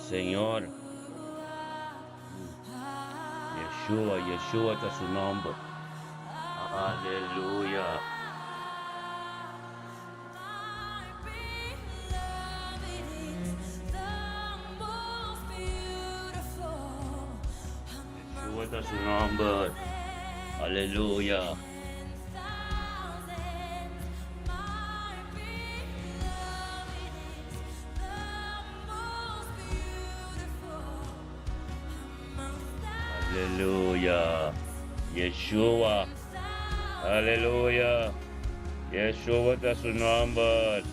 Señor. Yeshua, Yeshua ta su nomber. Aleluya. Yeshua ta su nomber. Aleluya. Aleluya. Yeshua. Aleluya. Yeshua ta su nomber.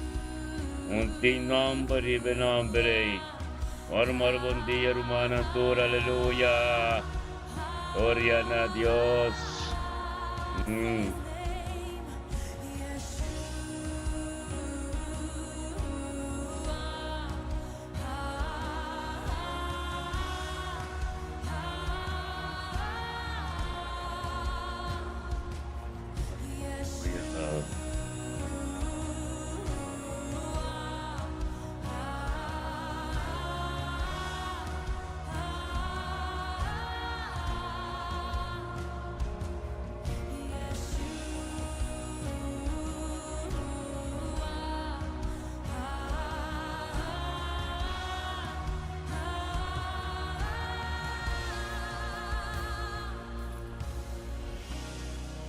Un tin nomber riba e nomber ei. Moro moro bon dia rumannan tur. Aleluya. Gloria na Dios. Mm.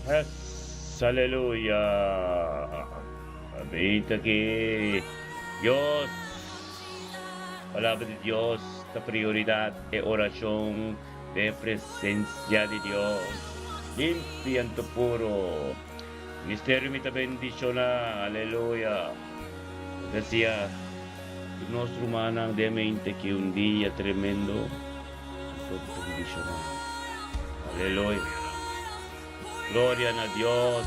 Yes, aleluya. Bendito ki Dios. Palabra di Dios ta prioridad e oracion den presencia di Dios. Limpio anto puro. Ministerio mi ta bendiciona. Aleluya. Decía nos rumannan den mente ki un dia tremendo anto ta bendiciona. Aleluya. Gloria na Dios.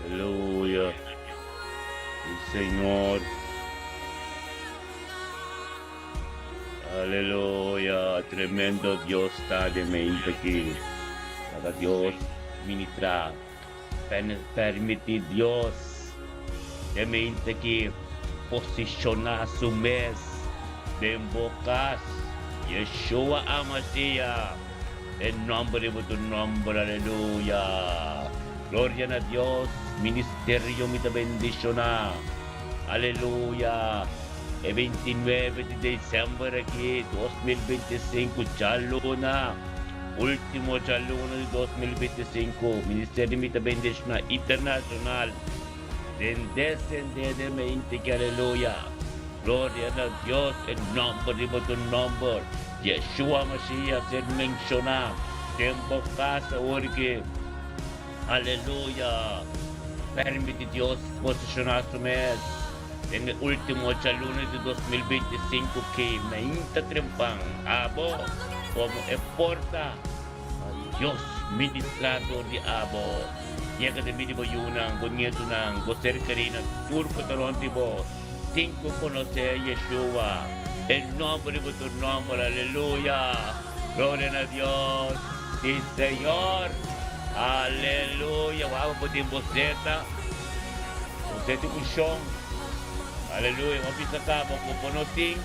Aleluya. El Señor. Aleluya. Tremendo Dios ta den mente aki. Laga Dios ministra. Permiti Dios den mente aki posiciona su mes den bo cas. Yeshua HaMashiach. E nomber riba tur nomber, aleluya. Gloria na Dios, ministerio mi ta bendiciona. Aleluya. E 29 di december aki, 2025, djaluna, ultimo djaluna di 2025, ministerio mi ta bendiciona internacional. Den descende den mente ki aleluya. Gloria na Dios, e nomber riba tur nomber. Yeshua Mashiach ser menciona den bo cas awor ki. Aleluya. Permiti Dios posiciona su mes den e ultimo djaluna di 2025 ki mainta trempan abo como e porta pa Dios ministra dor di abo. Yega den mi di bo yunan, bo nietunan, bo ser kerinan, tur ku ta rònt di bo, tin ku konosé Yeshua, e nòmber riba tur nòmber. Aleluya! Gloria na Dios! Sí, Señor! Aleluya! Wak bo tin bo seta, bo seta i unshon. Aleluya! Bo bisa kaba ku bo no tin,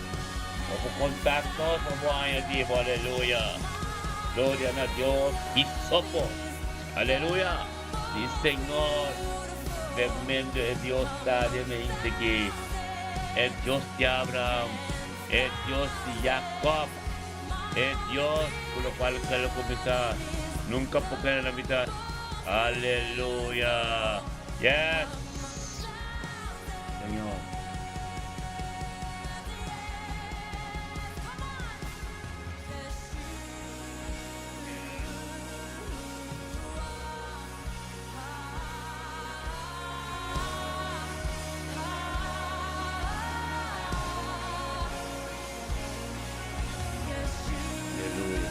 bo por kontak nos pa bo haña di bo. Aleluya! Gloria na Dios! I sopo! Aleluya! Sí, Señor! Tremendo e Dios ta den mente aki. E Dios di Abraham, e Dios di Jacob, e Dios ku lokual ke lo kuminsá nunka por keda na mitad. Aleluya! Yes! Señor. Aleluya.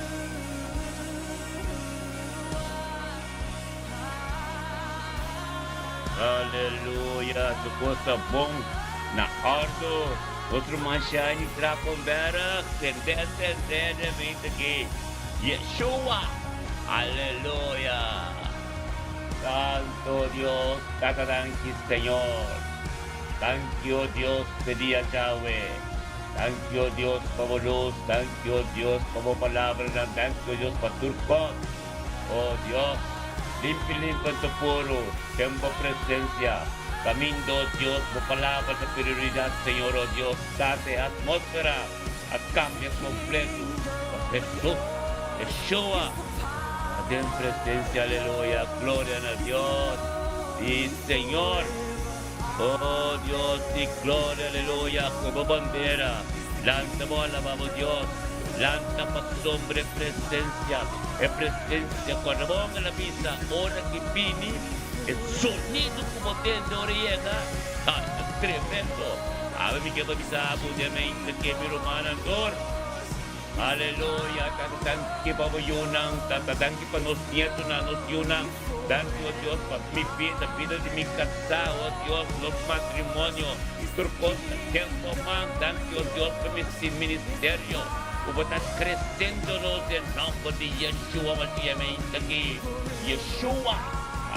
Aleluya. Tur kos ta bon na ordo. Otro man shiny Trappenberg. Tende, tende, de mente aki. Yeshua! Aleluya! Santo Dios, Tata danki Señor. Danki o Dios p'e dia djawe. Danki o Dios pa bo lus, danki o Dios pa bo palabranan, danki o Dios pa tur kos. O Dios, limpi limpi anto puru den bo presencia. Caminda o Dios, bo palabra ta prioridad Señor o Dios, Tata e atmosfera a cambia completo pa Jesus, Yeshua, ta den presencia aleluya, gloria na Dios y Señor. O Dios di gloria aleluya, cu bo bandera lanta bo alaba bo Dios, lanta pasobra e presencia, e presencia cu Ramon el a bisa ora ki bini, e sonido cu bo tende ora e yega ta tremendo. Awe mi ke pa bisa bo den mente ke mi rumannan tur. Aleluya Tata danki pa bo yunan Tata danki pa nos nietonan nos yunan danki o Dios pa mi bida bida di mi kasá o Dios nos matrimonio tur kos ta den bo man danki o Dios pa mi ministerio ku bo ta kresendo nos den nomber di Yeshua Mashiach mi ainda aki Yeshua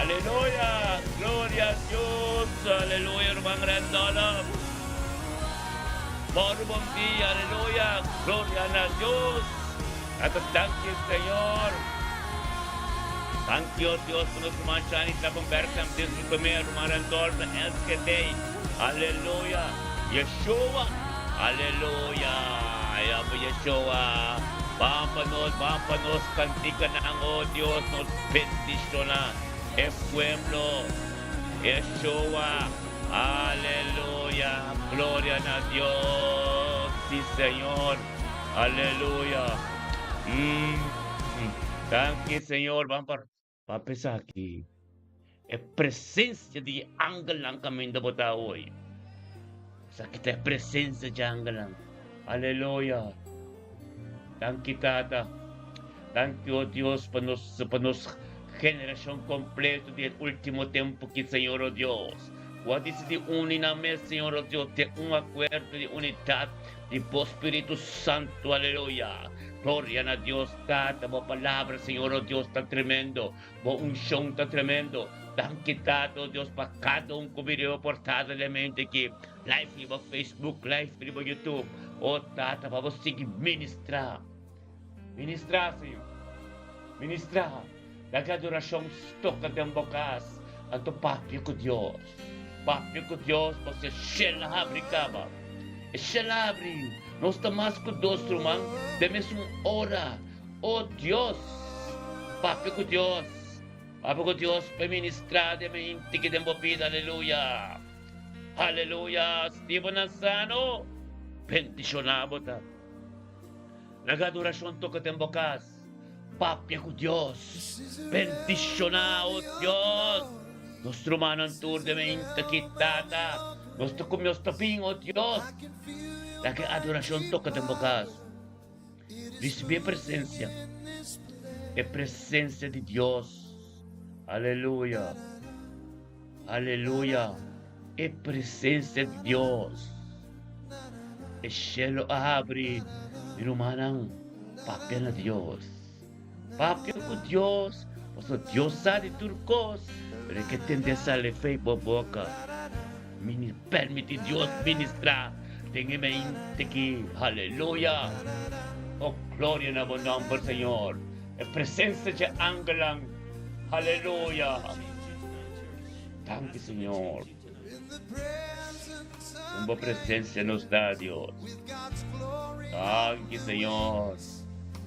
Aleluya gloria a Dios Aleluya ruman Randolph. Moro bon dia, aleluya, gloria na Dios. Tata danki Señor. Danki o Dios pa nos ruman Shani Trappenberg desde primer ruman Randolph na Enschede. Aleluya. Yeshua. Aleluya. Ya pa Yeshua. Ban pa nos, ban pa nos kantikanan, o Dios, nos bendiciona e pueblo. Yeshua. Aleluya, gloria na Dios, si Señor, aleluya. Mm. Danki Señor, ban pa pa pesaki. E presencia di angelnan caminda bo ta hoy. Esaki ta e presencia di angelnan. Aleluya. Danki Tata. Danki o Dios pa nos pa nos generacion completo di e ultimo tempo ki Señor o Dios. Cu a dicidi uni nan mes Señor o Dios den un acuerdo di unidad di bo Spiritu Santo. Aleluya. Gloria na Dios Tata. Bo palabra Señor o Dios ta tremendo. Bo uncion ta tremendo. Danki Tata o Dios pa cada un cu bini bo portada den mente aki. Live riba Facebook, live riba YouTube. O Tata, pa bo sigui ministra. Ministra, Señor. Ministra. Laga adoracion stoka den bo cas. Anto papia cu Dios. Papia cu Dios pasobra e shel a habri caba. E shel a habri. Nos ta mas cu dos, ruman, den mesun ora. O Dios! Papia cu Dios. Papia cu Dios pa e ministra den mente ki den bo bida. Aleluya. Aleluya! Steven Ansano, bendishoná bo ta. Laga adorashon toka den bo kas. Papia ku Dios. Bendishoná, o Dios! Nos rumannan tur den meinta ki Tata. Nos ta ku nos ta bin, o Dios. Laga e adorashon toka den bo kas. Risibí e presensia, e presensia di Dios. Aleluya! Aleluya! E presencia di Dios. E cielo a habri, mi rumannan, papia na Dios. Papia cu Dios, pasobra Dios sa di tur cos, pero e ke tende sali fei bo boca. Mini permiti Dios ministra den e mente aki. Aleluya! Oh, gloria na bo nomber, Señor. E presencia dje angelnan. Aleluya! Danki Señor. Den bo presencia nos ta, Dios. Danki Señor.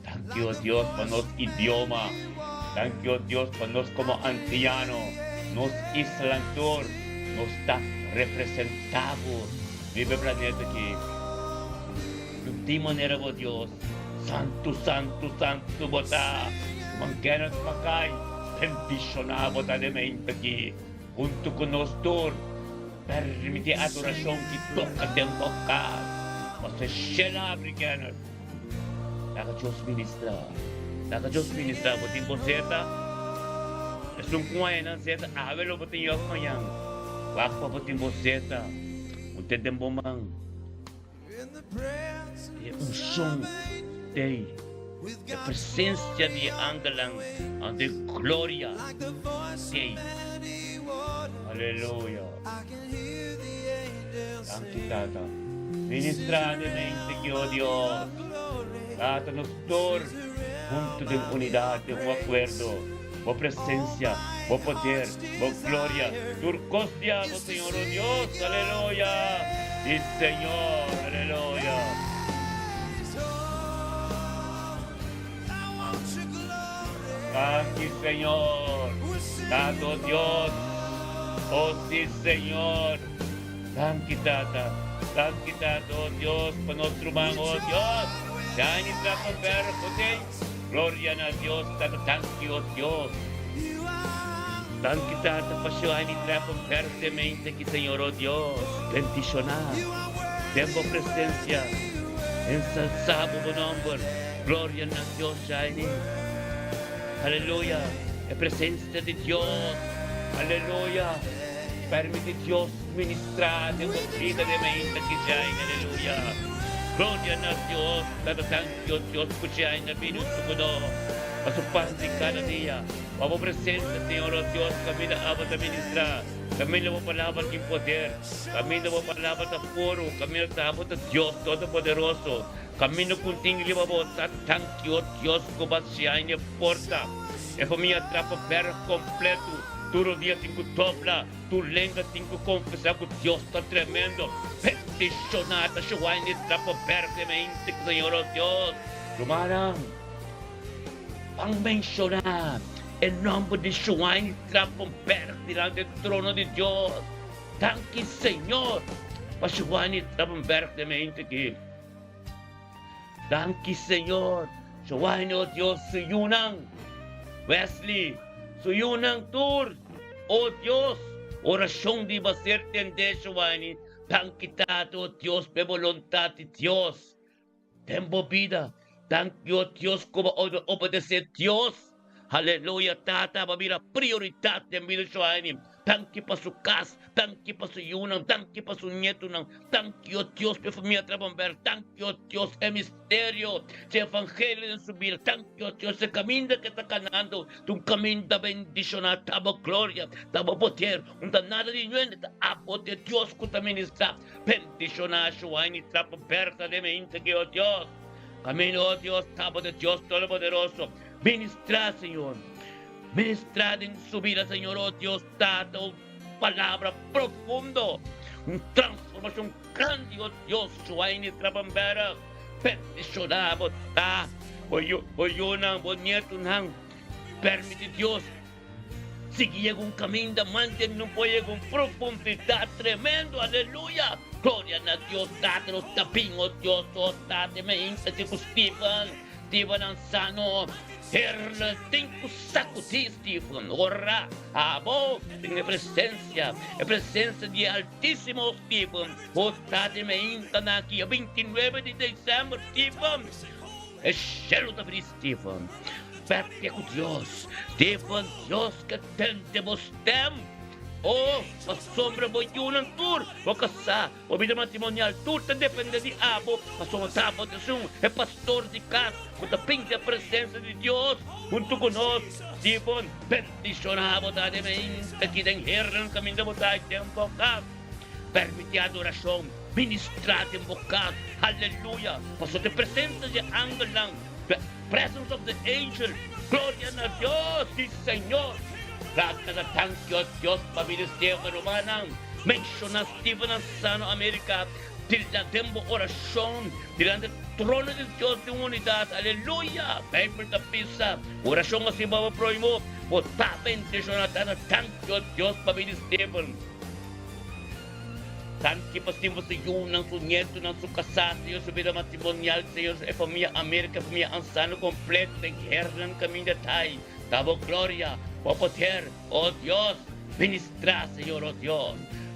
Danki, oh Dios, pa nos idioma. Danki, oh Dios, pa nos como antiano, nos isla tur, nos ta representa bo riba e planeta aki. Di manera bo Dios, santu, santu, santu bo ta. Ruman Kenneth Mackay, bendishoná bo ta den mente aki huntu ku nos tur. Permití adorashon ki toka den bo kas. Pasobra shel abri, Kenneth. Laga Dios ministrá. Laga Dios ministrá. Bo tin bo seta? Esun ku haña nan seta, awe lo bo tin yòf mañan. Wak pa bo tin bo seta. Un te den bo man. E unshon t'ei. E presencia di e angelnan anto e gloria t'ei. Aleluya. Danki Tata. Ministra den mente ki, o Dios. Tata nos tur hunto den unidad, den un acuerdo. Bo presencia, Bo poder, Bo gloria, tur cos di abo, Señor, o Dios. Aleluya. Di Señor. Aleluya. Danki, Señor. Tata, o Dios. O si, Señor. Danki, Tata. Danki, Tata, o Dios, pa nos ruman, o Dios. Shiny Trappenberg, José. Gloria na Dios, Tata, danki, o Dios. Danki, Tata, pa Shiny Trappenberg demente ki, Señor, o Dios. Bendishoná den bo presencia. Ensalsá bo bo nomber. Gloria na Dios, Shiny. Aleluya. E presencia di Dios. Aleluya. Permiti Dios ministrá den bo bida den mainta ki Shiny. Aleluya. Gloria na Dios. Tata, danki, o Dios, ku Shiny a bini huntu ku nos pa su pan di kada dia. Pa bo presencia, Señor, o Dios, kaminda abo ta ministrá. Kaminda bo palabra tin poder. Kaminda bo palabra ta puru. Kaminda ta abo ta Dios Todopoderoso. Kaminda ku tin riba bo ta tanki, o Dios, ku bo a siña e porta. E famia trapa bèrg kompletu. Tur rodia tin ku dobla, tur lenga tin ku konfesá ku Dios ta tremendo. Bendishoná ta Shuain di trapa bèrg den mente ku Señor, o Dios. Rumannan, ban menshoná e nòmber di Shuain di trapa bèrg dilanti e trono di Dios. Danki, Señor, pa Shuain di trapa bèrg den mente aki. Danki Señor, Joanny oh Dios su yunan, Wesley su yunan tur, oh Dios, oracion di ba ser tende Joanny, danki Tata oh Dios p'e boluntad di Dios den bo bida, danki oh Dios cu bo a obedece Dios. Aleluya Tata bo a bira prioritat den bida Joanny. Danki pa su kas, danki pa su yunan, danki pa su nietunan, danki o Dios pa e famia Trappenberg, danki o Dios e misterio di evangelio den su bida, danki o Dios e kaminda ke ta kanando ta un kaminda bendishoná, ta bo gloria, ta bo poder, un ta nada di ñuende, ta abo di Dios ku ta ministrá, bendishoná Joanny Trappenberg ta den mente ki o Dios, kaminda o Dios ta bo di Dios Todopoderoso. Ministrá, Señor. Ministrá den su bida, Señor, oh Dios Tata, un palabra profundo, un transformacion grandi, oh Dios, Shuaini Trappenberg, bendiciona bo ta, bo yu, bo yunan, bo nietunan, permiti Dios sigui yega un caminda manten no por yega un profundidad tremendo, aleluya, gloria na Dios Tata, nos ta bin, oh Dios, oh Tata, me hinca si cu Steven. Steven Ansano, Herle tin ku sakudí Steven, ora abo den e presensia, e presensia di e Altísimo Steven, bo ta den e intanan aki e 29 di desèmber Steven, e shelu ta bini Steven, papia ku Dios, Steven, Dios ke tende bo stèm, oh, pasobra bo yunan tur bo kasá. Bo bida matrimonial tur ta depende di abo, pasobra ta abo ta esun e pastor di kas ku ta pinta e presensia di Dios huntu ku nos. Si bo bendishoná bo ta den meinta ki den hernan kaminda bo ta den bo kas. Permití adorashon ministrá den bo kas. Aleluya! Pasobra ta e presensia di e angelnan, the presence of the angel. Gloria na Dios! Si Señor! Trata na danki, o Dios, pa ministerio di rumannan. Menshoná Steven Ansano America tilda den bo orashon dilanti trono di Dios den unidat. Aleluya! Bijbel ta bisa, Orashon hasi pa bo prohimo, bo ta bendishoná. Tata, danki o Dios pa bini Steven. Danki pa Steven su yunan, su nietunan, su kasá, Señor, su bida matrimonial, Señor, e famia America, e famia Ansano kompleto den hernan kaminda tai. Ta bo gloria, bo poder, o Dios. Ministrá, Señor, o Dios.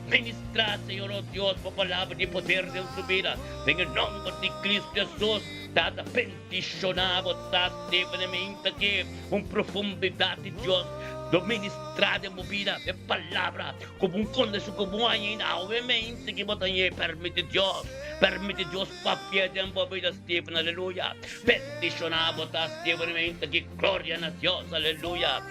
Ministrá, Señor, o Dios, bo palabra di poder den su bida. Den e nomber di Cristo Jesus, Tata, bendishoná bo ta Steven e minta aki un profundidad di Dios. Lo ministrá den bo bida e palabra ku bo kondishon ku bo haña ainda awe mente ki bo ta hañ'é. Permiti Dios, permiti Dios papia den bo bida, Steven, aleluya. Bendishoná bo ta, Steven, mente ki gloria na Dios, aleluya.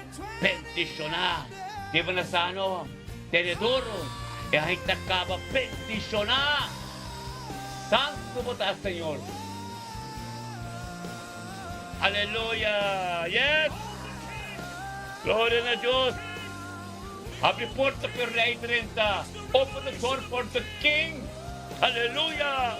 Bendishoná, Steven a sano, tene duro, e haña ta kaba. Bendishoná, santu bo ta, Señor. Aleluya! Yes! Gloria na Dios! Habri porta pa e Rey drenta. Open the door for the King. Aleluya!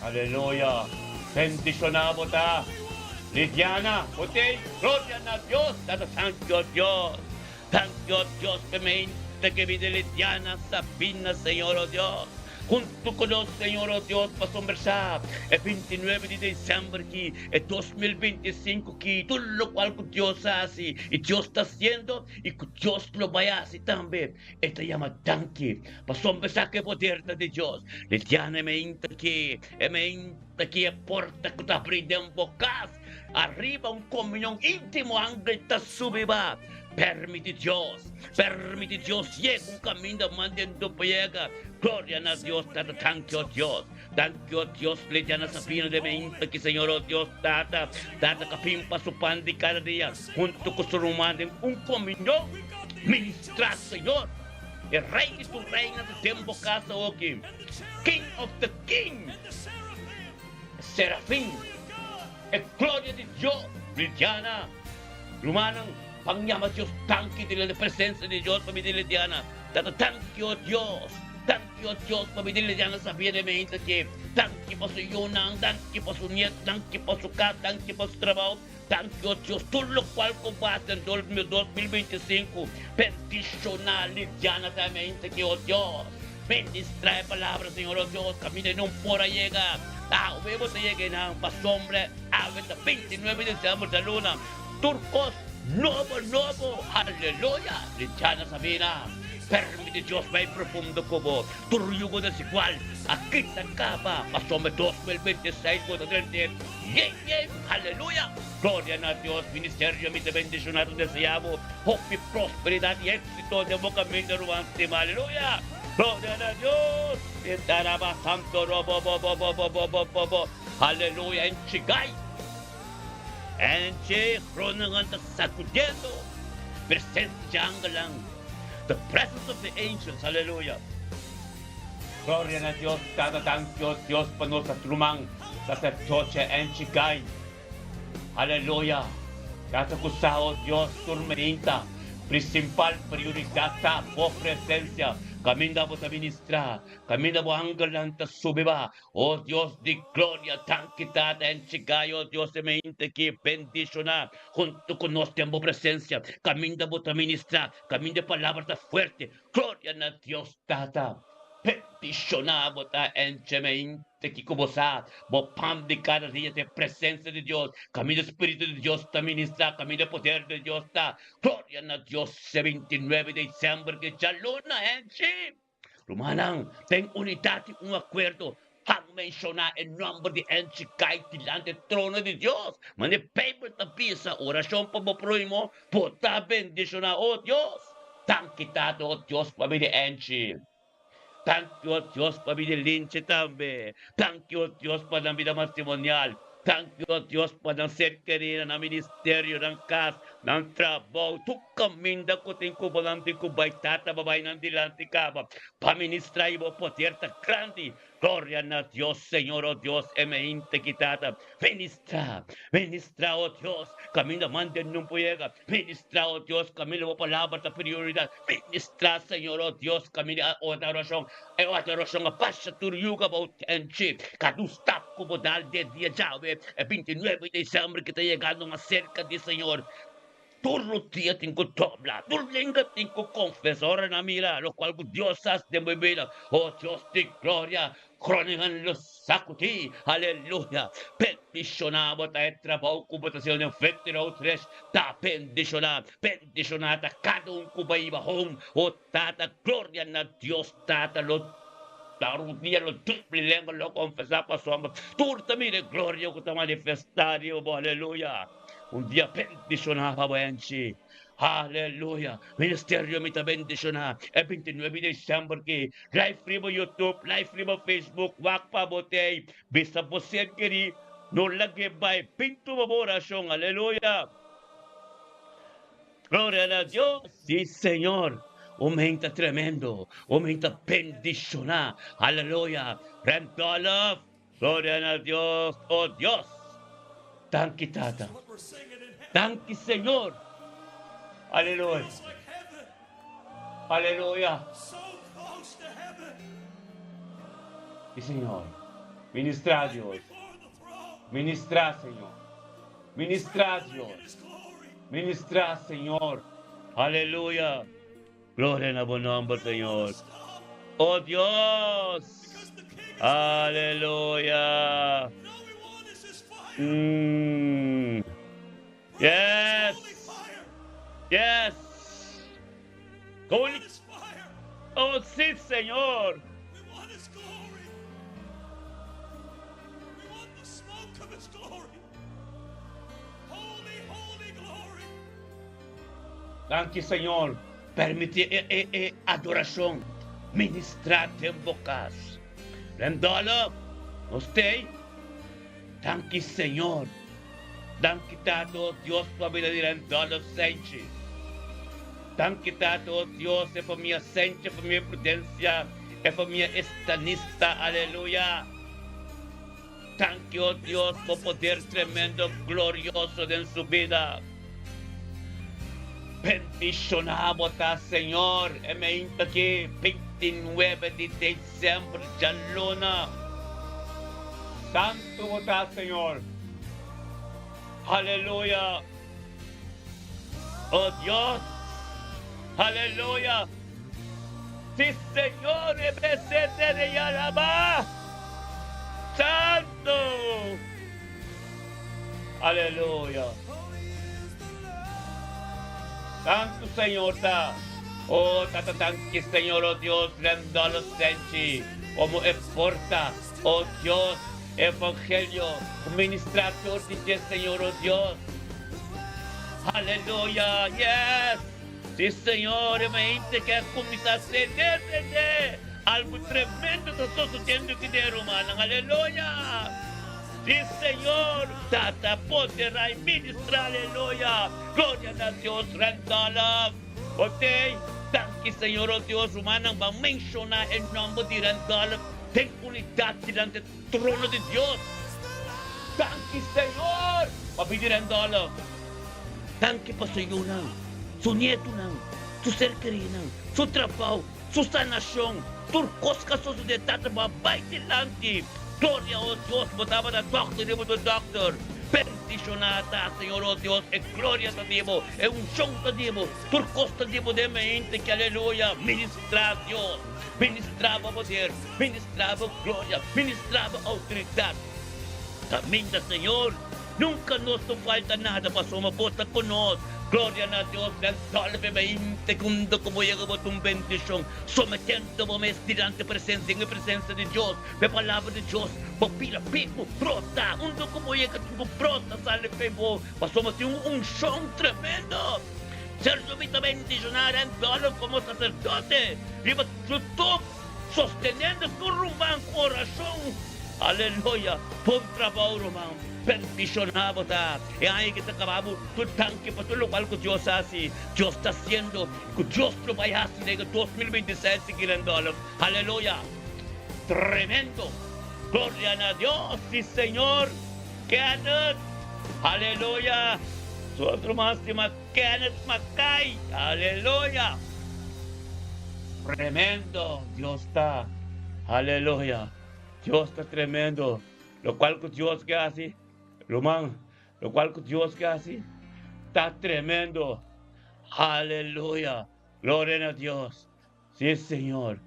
Aleluya! Bendiciona bo ta, Lidiana, bo t'ey. Gloria na Dios! Tata Santo Dios! Danki, oh Dios, p'e mente ke bida Lidiana Sabina, Señor, oh Dios. Huntu ku nos, Señor, oh Dios, pa sombersá e 29 di december ki, e 2025 ki, tur lokual ku Dios a hasi i Dios ta hasiendo i ku Dios lo bai hasi tambe. E ta yama danki pa sombersá ku e poder ta di Dios. Lidiana, e mente ki, e mente ki e porta ku ta abrí den bo kas. Ariba un komunion íntimo angel ta subi ba. Permiti Dios, permiti Dios yega un kaminda mandendo pa yega. Gloria na Dios Tata, danki o Dios. Danki o Dios Lediana Sabina de Meinta ki Señor o Dios Tata, Tata kapin pa su pan di kada dia hunto ku su ruman den un komunion. Ministra Señor, e Rey di tur reynan ta den bo kas awoki. King of the King. Serafin, e gloria di Dios. Lidiana, Rumannan, pan yama Dios danki dilanti presencia di Dios pabia di Lidiana. Tata, danki, o Dios, danki, o Dios, pabia di Lidiana sabia di meinta ke. Danki pa su yunan, danki pa su nieto, danki pa su kas, danki pa su trabao, danki, o Dios, tur lokual ku bo hasi den 2025. Bendiciona Lidiana ta meinta ke, o Dios. Ministra e palabra, Señor, oh Dios, caminda no por a yega. Awe bo ta yega einan, pasobra awe ta 29 di december ta luna. Tur cos nobo, nobo. Aleluya! Lichana Sabina, permiti Dios bai profundo cu bo. Tur yugo desigual a kita caba, pasobra 2026 bo ta drent'e. Yen, yen! Aleluya! Gloria na Dios! Ministerio mi ta bendiciona, ta desea bo hopi prosperidad y éxito den bo caminda ruman stima. Aleluya! Gloria na Dios! Taraba santo robo bo bo bo bo bo bo bo bo. Aleluya! Enchi gai! Enchi groningen ta sacudiendo. Presencia di angelnan. The presence of the angels. Aleluya! Gloria na Dios Tata danki o Dios pa nos ruman sacerdote Angie Guy Aleluya Tata cu sa o Dios tur meinta principal prioridad ta bo presencia caminda bo ta ministra caminda bo angelnan ta subi ba o Dios di gloria danki Tata Angie Guy o Dios e meinta ki bendiciona hunto cu nos den bo presencia caminda bo ta ministra caminda e palabra ta fuerte Gloria na Dios Tata. Bendiciona bo ta enchemente kico bo sa, bo pan di cada dia ta e presencia di Dios, caminda Spiritu di Dios ta ministra, caminda e poder di Dios ta. Gloria na Dios e 29 di december ki djaluna enchi. Rumannan, den unidad y un acuerdo, Pan menshoná e nòmber di Angie kai dilanti e trono di Dios. Manera e Beibel ta bisa, Orashon pa bo próhimo por ta bendishoná. O Dios, danki Tata, o Dios, pa mi di Angie. Danki, o Dios, pa mi di Linche tambe. Danki, o Dios, pa nan bida matrimonial. Danki, o Dios, pa nan ser kerí na nan ministerio, nan kas, nan trabou, tur kaminda ku tin ku bo nan tin ku bai. Tata, bo bai nan dilanti kaba pa ministra i bo poder ta grandi. Gloria na Dios, Señor, o Dios, e meinte ki Tata. Ministra, ministra, o Dios, kaminda mande nun por yega. Ministra, o Dios, kaminda bo palabra ta prioridat. Ministra, Señor, o Dios, kaminda e adorashon, e adorashon a basha tur yuga bou tenchi. Kada un stap ku bo dal den dia djawe, e 29 di december ki ta yegando mas serka di Señor. Tur rodia tin ku dobla, tur lenga tin ku konfesa ora nan mira lokual ku Dios hasi den bo bida. O Dios di gloria, Groningen lo sakudí! Aleluya! Bendishoná bo ta e trabou ku bo ta hasiendo den Victory Outreach ta bendishoná. Bendishoná ta kada un ku bai iba home. O Tata, gloria na Dios Tata lo. Ta rudia lo triple lenga lo confesa pasobra tur ta mira e gloria cu ta manifesta riba bo. Aleluya! Un dia bendiciona pa bo enchi. Aleluya! Ministerio mi ta bendiciona e 29 di december ki live riba YouTube, live riba Facebook, wak pa bo tey. Bisa bo ser keri no lag'e bay bin tuma bo oracion. Aleluya! Gloria na Dios! Sí, Señor, un menta tremendo, un menta bendicioná. Aleluya! Randolph, gloria na Dios, oh Dios! Danki, Tata. Danki, Señor. Aleluya. Aleluya. Sí, Señor. Ministra, Dios. Ministra, Señor. Ministra, Dios. Ministra, Señor. Aleluya. Gloria na bo nomber, Señor. Oh Dios. Aleluya. Yes. Yes. Holy. Oh, sí, Señor. Danki Señor, permiti e e e adoracion ministra den bo cas. Rendolo, nos tey. Danki Señor. Danki Tata oh Dios pa bida di Rendolo Senchi. Danki Tata oh Dios e famia Senchi, e famia Prudencia, e famia Estanista. Aleluya. Danki, oh Dios, bo poder tremendo glorioso den su bida. Bendishoná bo ta, Señor, e meinta aki, 29 di december, djaluna. Santu bo ta, Señor. Aleluya. Oh Dios. Aleluya. Sí, Señor, e besete de Yalabá. Santo. Aleluya. Santo Señor ta. Oh, tata danki, Señor, oh Dios, rendolo senchi, como e porta, oh Dios, Evangelio, ministrator di dje, Señor, oh Dios. Aleluya, yes. Sí, Señor, e mente ke kuminsá sende, sende. Algu tremendo ta sosodiendo aki den rumannan. Aleluya. Sí, Señor. Tata poderá i ministrá. Aleluya. Gloria na Dios. Randolph. Ok. Danki, Señor, oh Dios. Rumannan, ban menshoná e nòmber di Randolph den unidat dilanti e trono di Dios. Danki, Señor, pa bini Randolph. Danki pa su yunan, su nietunan, su ser kerinan, su trabou, su sanashon, tur kos ku a sosodé. Tata bo a bai dilanti. Gloria, o Dios, bo tabata dòkter i bo ta dòkter. Bendishoná ta, Señor, o Dios, e gloria ta di bo, e unshon ta di bo, tur kos ta di bo den mente ki aleluya. Ministrá, Dios, ministrá bo poder, ministrá bo gloria, ministrá bo outoridat. Kaminda, Señor. Nunca nos no falta nada pasobra bo ta cu nos. Gloria na Dios den tolve 20 cundo cu bo yega bo ta un bendicion sometiendo bo mes dilanti presencia den e presencia di Dios pa e palabra di Dios bo bira pico brota unda cu bo yega tin cu brota sali pe bo pasobra tin un uncion tremendo. Sergio mi ta bendiciona den tolve como sacerdote riba YouTube sosteniendo tur ruman cu oracion. Aleluya! Bon trabou ruman. Bendiciona bo ta. E aña ki ta caba bo tur danki pa tur locual cu Dios a haci, Dios ta haciendo y cu Dios lo bay haci den e 2026 sigui Randolph. Aleluya! Tremendo! Gloria na Dios! Si Señor! Kenneth! Aleluya! Su otro ruman stima Kenneth Mackay. Aleluya! Tremendo! Dios ta. Aleluya! Dios ta tremendo. Locual cu Dios ke haci, ruman, locual cu Dios ke haci ta tremendo. Aleluya. Gloria na Dios. Sí, Señor.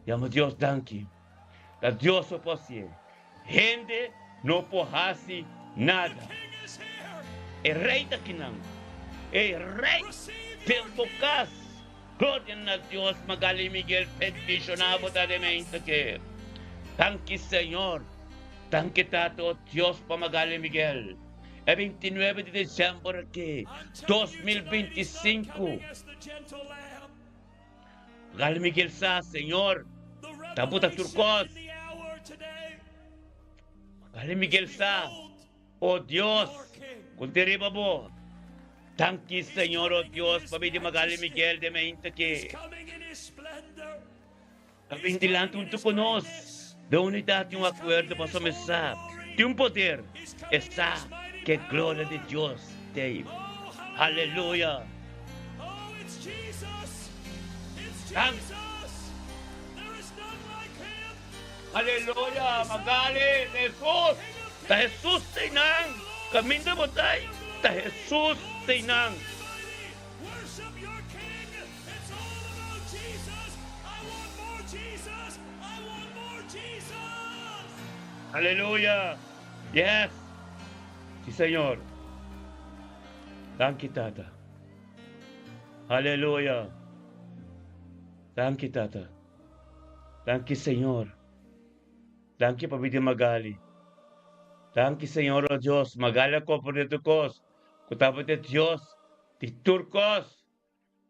Yama Dios danki. Ta Dios so por hacié. Hende no por haci nada. E rey ta kinan. E rey den bo cas. Gloria na Dios. Magali Miguel, bendiciona bo ta den mente ke. Danki Señor. Danki Tata o Dios pa Magali Miguel. E 29 di december aki, 2025. Magali Miguel sa, Señor, ta bo ta tur cos. Magali Miguel sa, o Dios, cu te riba bo. Danki Señor, o Dios, pa bidi Magali Miguel den meinta aki. Ta bin dilanti huntu ku nos den unidat i un akuerdo pasobra e sa tin un poder, e sa ku e gloria di Dios t'ei. Aleluya! Aleluya! Magali, ta Hesus! Ta Hesus t'einan! Kaminda bo ta ei, ta Hesus t'einan! It's all about Jesus, I want more Jesus, I want more Jesus. Aleluya! Yes! Si Señor. Danki Tata. Aleluya! Danki Tata. Danki Señor. Danki pa bida Magali. Danki Señor oh Dios. Magali a comprende tur cos. Cu tabata Dios di tur cos.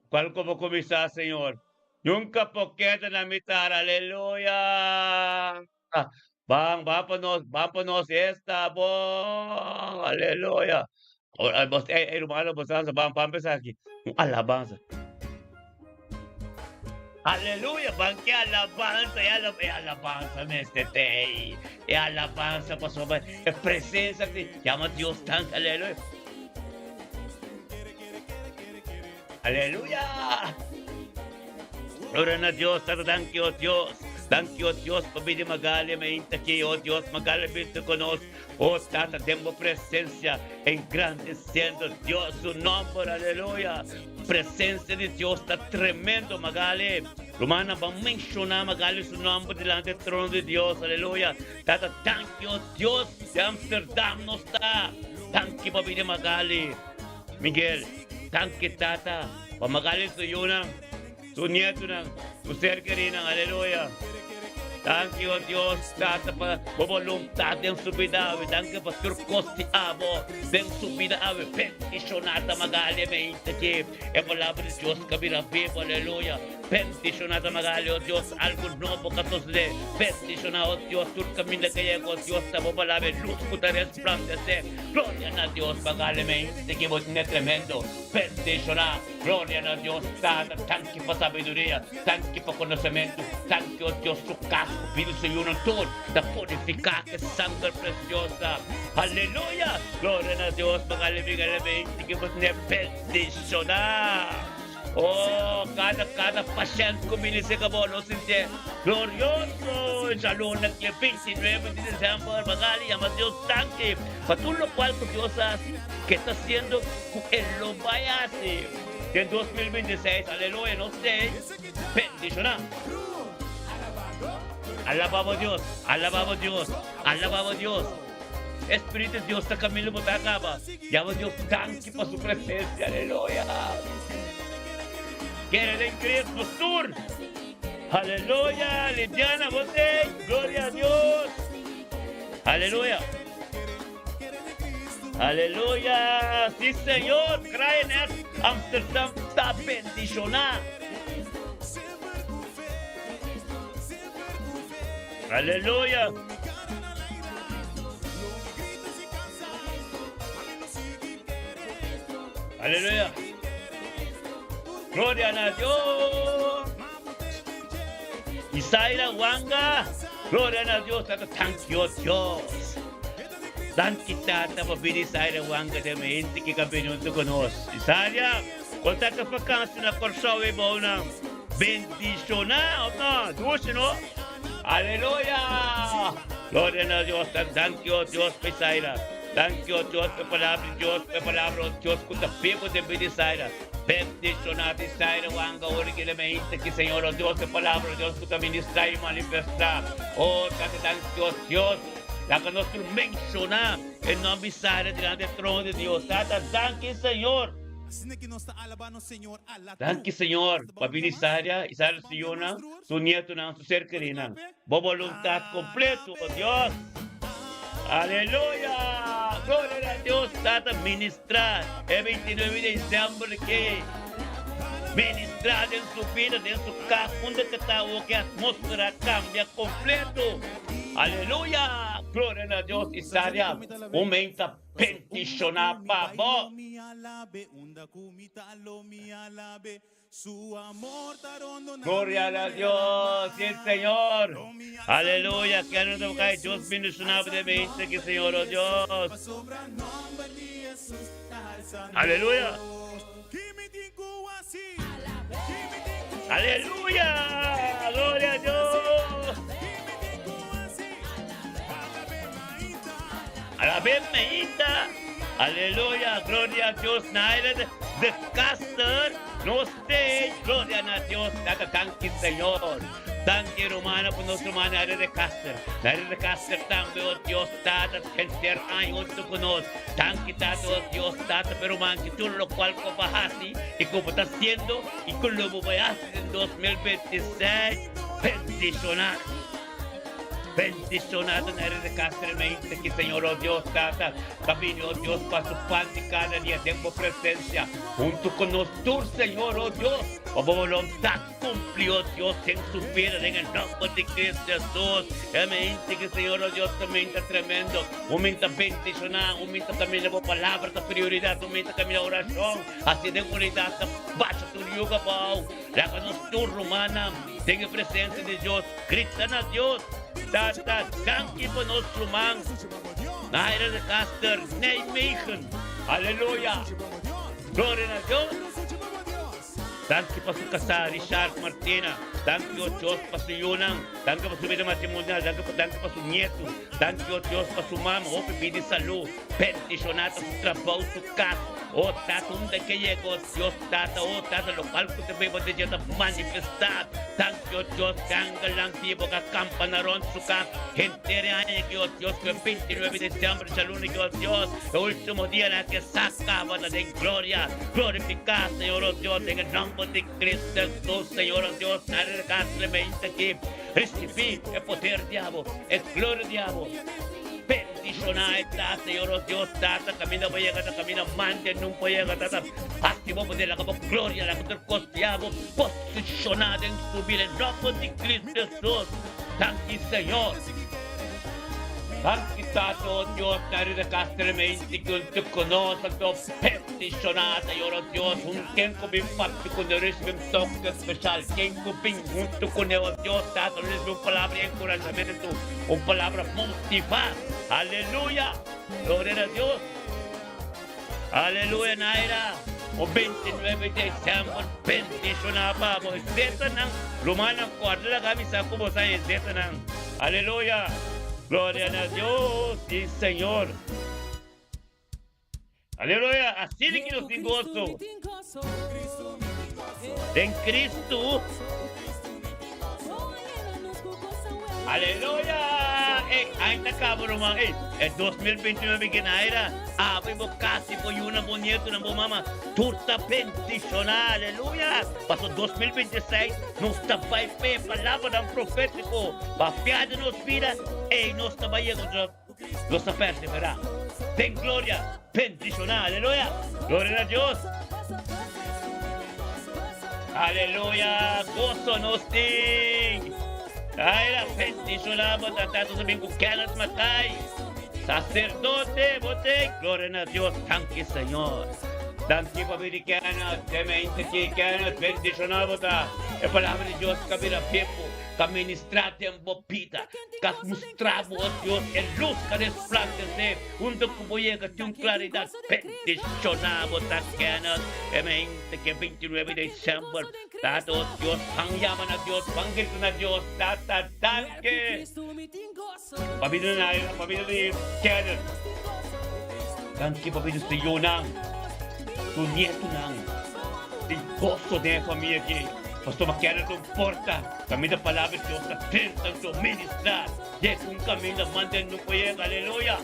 Cual cu bo cuminsa, Señor, nunca por keda na mitar. Aleluya! Ban, ban pa nos, ban pa nos esta bon. Aleluya! Ey, ey, hermano, bo sansa, ban, ban pa esaki. Un alabanza. Aleluya! Ban ke alabanza, e alab, e alabanza mester tei. E alabanza pasobra e presencia di, yama Dios tanki, aleluya. Aleluya! Gloria na Dios, Tata danki o Dios. Danki o Dios pa bidi Magalia mainta aki, o Dios, Magalia bisti ku nos. O Tata, den bo presencia, engrandeciendo Dios su nomber, aleluya. Presencia di Dios ta tremendo, Magali. Rumannan, ban menciona Magali su nomber dilanti e trono di Dios, aleluya. Tata, danki o Dios, di Amsterdam nos ta. Danki pa bidi Magali. Miguel, Danki Tata, pa Magali su yunan, su nietunan, su ser kerinan, aleluya. Danki o Dios Tata pa bo boluntat den su bida awe, danki pa tur kos di abo den su bida awe. Bendishona ta Magali e mente aki, e palabra di Dios ka bira bibu, aleluya. Bendishona ta Magali, o Dios, algu nobo ka sosode. Bendishona, o Dios, tur kaminda ke yega, o Dios, ta bo palabra e lus ku ta resplandesé. Gloria na Dios, Magali mente ki bo tene tremendo. Bendishona, gloria na Dios Tata, danki pa sabiduria, danki pa konosementu, danki, o Dios, su kas ku bida su yunan tur ta purifiká ku e sanger presiosa. Aleluya! Gloria na Dios, Magali Miguel mente ki bo tene bendishona. Oh, kada, kada pashènt ku bini serka bo lo sintié glorioso. E djaluna ki e 29 di desèmber, Magali yama Dios danki pa tur lokual ku Dios a hasi, ke ta hasiendo, ku e lo bai hasi den 2026. Aleluya! Nos t'ei bendishoná. Alabá bo Dios, alabá bo Dios, alabá bo Dios. E Spiritu di Dios ta kaminda bo ta kaba. Yama Dios danki pa su presencia. Aleluya. Kere den Cristo nos tur. Aleluya. Lidiana, bo t'ei. Gloria a Dios. Aleluya. Aleluya. Si Señor. Kraaiennest Amsterdam ta bendiciona. Aleluya. Aleluya. Gloria na Dios. Isaira Wanga. Gloria na Dios. Tata, thank you, Dios. Danki Tata pa bini Isaira Wanga den mi hende ki ka bini huntu ku nos. Isaria, konta ka vakansi na Kòrsou e bounan. Bendishoná, òf no? Dushi, no? Aleluya! Gloria na Dios. Danki, o Dios, pa Isaira. Danki, o Dios, pa e palabra di Dios, pa e palabra, o Dios, ku ta bibu den bida Isaira. Bendishoná di Isaira wanga ora ki el a meinta ki, Señor, o Dios, e palabra, o Dios, ku ta ministrá i manifestá. O Tata, danki, o Dios. Laga nos tur menshoná e nòmber Isaira dilanti e trono di Dios. Tata, danki, Señor. Danki Señor pa bini Saria y Saria su yunan, su nietonan, su ser kerinan. Bo boluntad completo, oh Dios. Aleluya! Gloria na Dios Tata ministra e 29 di december ke ministra den su bida, den su cas, unda ke ta awo ke atmosfera cambia completo. Aleluya! Gloria na Dios y Saria un menta Bendishoná pa bo. Gloria na Dios, sí Señor. Aleluya, que no te cae Dios bendishoná bo de mente que Señor, oh Dios. Aleluya. Aleluya! Gloria a Dios! Alabé meita! Aleluya! Gloria a Dios! Naira de, de Caster, no stay. Gloria na Dios! Tata, danki Señor. Danki rumana por nos rumana Naira de Caster. Naira de Caster tambe, oh Dios, Tata, henter aña hunto ku nos. Danki Tata, oh Dios, Tata, pero manchi tur lokual ku bo a hasi i ku bo ta hasiendo i ku lo bo bai hasi den 2026. Bendishoná. Bendishoná ta na rede Castro Meinte ki Señor, oh Dios, Tata, ta bini, oh Dios, pa su pan di kada dia den bo presensia huntu ku nos tur, Señor, oh Dios, pa bo boluntat Cumpli, oh Dios, den su bida, den e nomber di Cristo Jesus. E mente ki Señor, oh Dios, ta menta tremendo. Un menta bendiciona, un menta caminda bo palabra ta prioridad, un menta caminda oracion. Asi den unidad ta basha tur yugo abao. Laga nos tur rumannan den e presencia di Dios grita na Dios, Tata, danki pa nos ruman Naira de Caster, Nijmegen. Aleluya! Gloria na Dios! Danki pa su kasá Richard Martina. Danki o Dios pa su yunan. Danki pa su bida matrimonial. Danki pa danki pa su nietu. Danki o Dios pa su mama. Hopi bida i salú. Bendishoná ta su trabou, su kas. O Tata unda ke yega o Dios Tata o Tata lokual ku ta beba di dje ta manifestá. Danki o Dios gangalan bibo ka kampa na rònt su kas. Henter e aña aki o Dios ku e 29 di disiember djaluna aki o Dios e ultimo dianan aki sa kaba ta den gloria. Glorifiká, Señor o Dios, den e nòmber di Cristo Hesus, Señor o Dios, na rergá tremente aki, risibí e poder di abo, e gloria di abo. Bendishoná e ta, Señor o Dios, Tata, kaminda bo yega ta kaminda mande nun por yega, Tata. Hasi bo poder, laga bo gloria, laga tur kos di abo posishoná den su bida, e nòmber di Cristo Hesus. Danki, Señor. Danki, Tata, o Dios, na rergá tremente ki un te konos, anto Bendishoná Señor o Dios, un ken ku bin papia ku no risibi un toke speshal, ken ku bin huntu kuné o Dios Tata no risibi un palabra di enkurashamentu, un palabra motivá. Aleluya! Gloria na Dios! Aleluya Naira! O 29 di desèmber bendishoná pa bo. E zetanan, rumannan, kòrda laga mi sa ku bo sa e zetanan. Aleluya! Gloria na Dios! Sí Señor! Aleluya! Asina ki nos tin goso den Cristo. Aleluya! Ey, aña ta caba ruman. Ey, e 2029 ke na era. Abo y bo casa y bo yunan, bo nietonan, bo mama, tur ta bendiciona. Aleluya! Paso 2026 nos ta bay p'e palabranan profetico papia den nos bida. Ey, nos ta bay yega. Nos ta perseverá den gloria bendishoná. Aleluya! Gloria na Dios! Aleluya! Goso nos tin! Ay, la bendishoná bo ta tata sabin ku Kenneth Mackay, sacerdote bo te. Gloria na Dios! Danki Señor! Danki pa bini Kenneth, temente ki Kenneth bendishoná bo ta. E palabra di Dios ka bira bibu, ka ministrá den bo bida. Ka mustra bo, oh Dios, e lus ka resplandesé huntu ku bo yega tin un klaridat. Bendishoná bo ta Kenneth e mente ke 29 di december. Tata, oh Dios, ban yama na Dios, ban grita na Dios, Tata, danki pa bida di Naira, pa bida di Kenneth. Danki pa bida su yunan, su nietunan. Tin goso den e famia aki, pasobra Kenneth un porta. Kaminda palabra di Dios ta drenta anto ministra den un kaminda manda no por yega. Aleluya!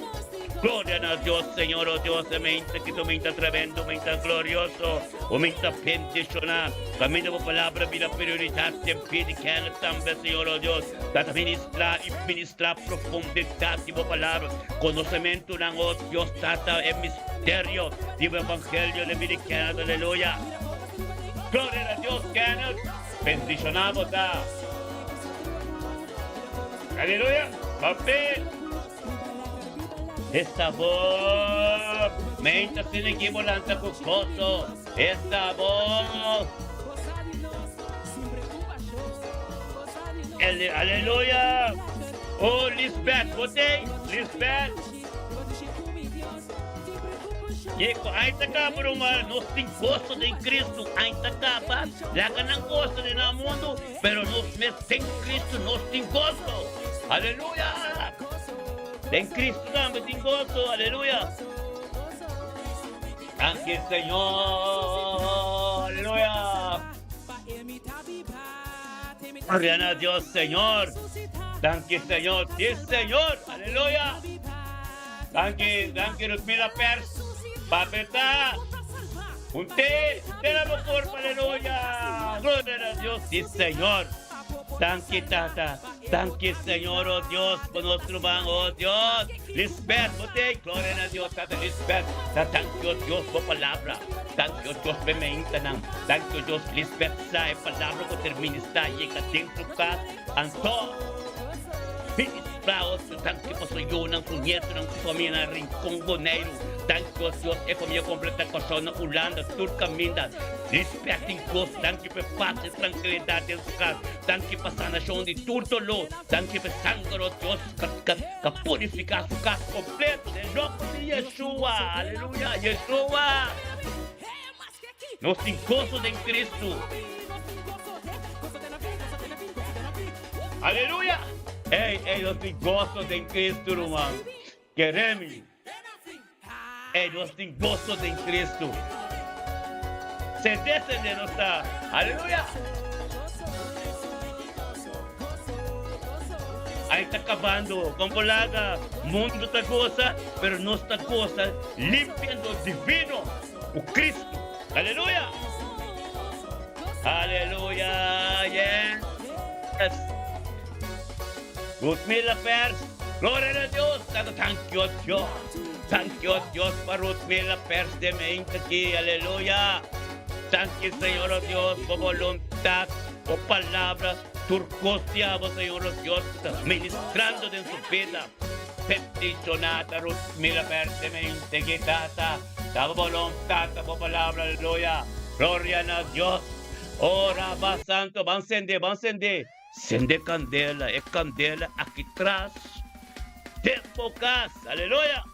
Gloria na Dios, Señor, oh Dios, e mente ki tu mente tremendo, mente glorioso, o mente bendiciona. Caminda bo palabra bira prioridad den pie di Kenneth tambe, Señor, oh Dios. Tata ministra y ministra profundidad di bo palabra. Conocimiento nan, oh Dios, Tata, e misterio di bo evangelio den pie di Kenneth, aleluya. Gloria na Dios, Kenneth. Bendiciona bo ta. Aleluya. Papi. Esta bo. Menta sine ki volanta ku gozo. Esta bo. Aleluya. Oh, Lisbeth, bote. Lisbeth. Kiko, ai ta kaba, ruman. Nos tin gozo den Cristo. Ai ta kaba. Laga nan gozo den e mundo, pero nos mes den Cristo nos tin gozo. Aleluya. Den Cristo tambe tin gozo. Aleluya. Danki, Señor. Aleluya. Gloria a Dios, Señor. Danki, Señor. Sí, Señor. Aleluya. Danki, danki, Rutmila Pers. Papeta. Un te, te la por, aleluya. Gloria a Dios. Sí, Señor. Danki, Tata. Danki, Señor, oh Dios, pa nos ruman, oh Dios. Lisbeth, bote, gloria a Dios, Tata Lisbeth. Ta danki, oh Dios, pa palabra. Danki, oh Dios, pa nan. Danki, oh Dios, Lisbeth, sa e palabra ku ta ministrá, yega den su kas. Anto, ministrá, oh Dios, danki pa su yunan, su nietonan, su famia na Rincon, Boneiru. Danki, oh Dios, e famia kompleto Kòrsou na Hulanda, tur kaminda. Lisbeth tin goso, danki pa pas i trankilidat den su kas. Danki pa sanashon di tur doló. Danki pa sanger, oh Dios, ka purifiká su kas kompleto. Den nòmber di Yeshua. Aleluya, Yeshua. Nos tin goso den Cristo. Aleluya. Ey, ey, nos tin goso den Cristo, ruman. Keremi. Ey, nos tin goso den Cristo. Sende, sende nos ta. Aleluya. Ai ta kabando. Kompolaga. Mundo ta gosa, pero nos ta gosa limpiando divino ku Cristo. Aleluya. Aleluya. Yes. Rutmila Pers. Gloria a Dios. Tata, thank you, Dios. Thank you, Dios, pa Rutmila Pers de mente aki. Aleluya. Thank you, Señor, oh Dios, pa boluntat, pa palabra, tur kos diabo, Señor, oh Dios, ta ministrando den su bida. Bendishonada Rutmila Pers de mente aki, Tata. Ta boluntat, pa palabra, aleluya. Gloria a Dios. Ora, ba santo, ban sende, ban sende. Sende kandela, e kandela aki tras den bo kas. Aleluya!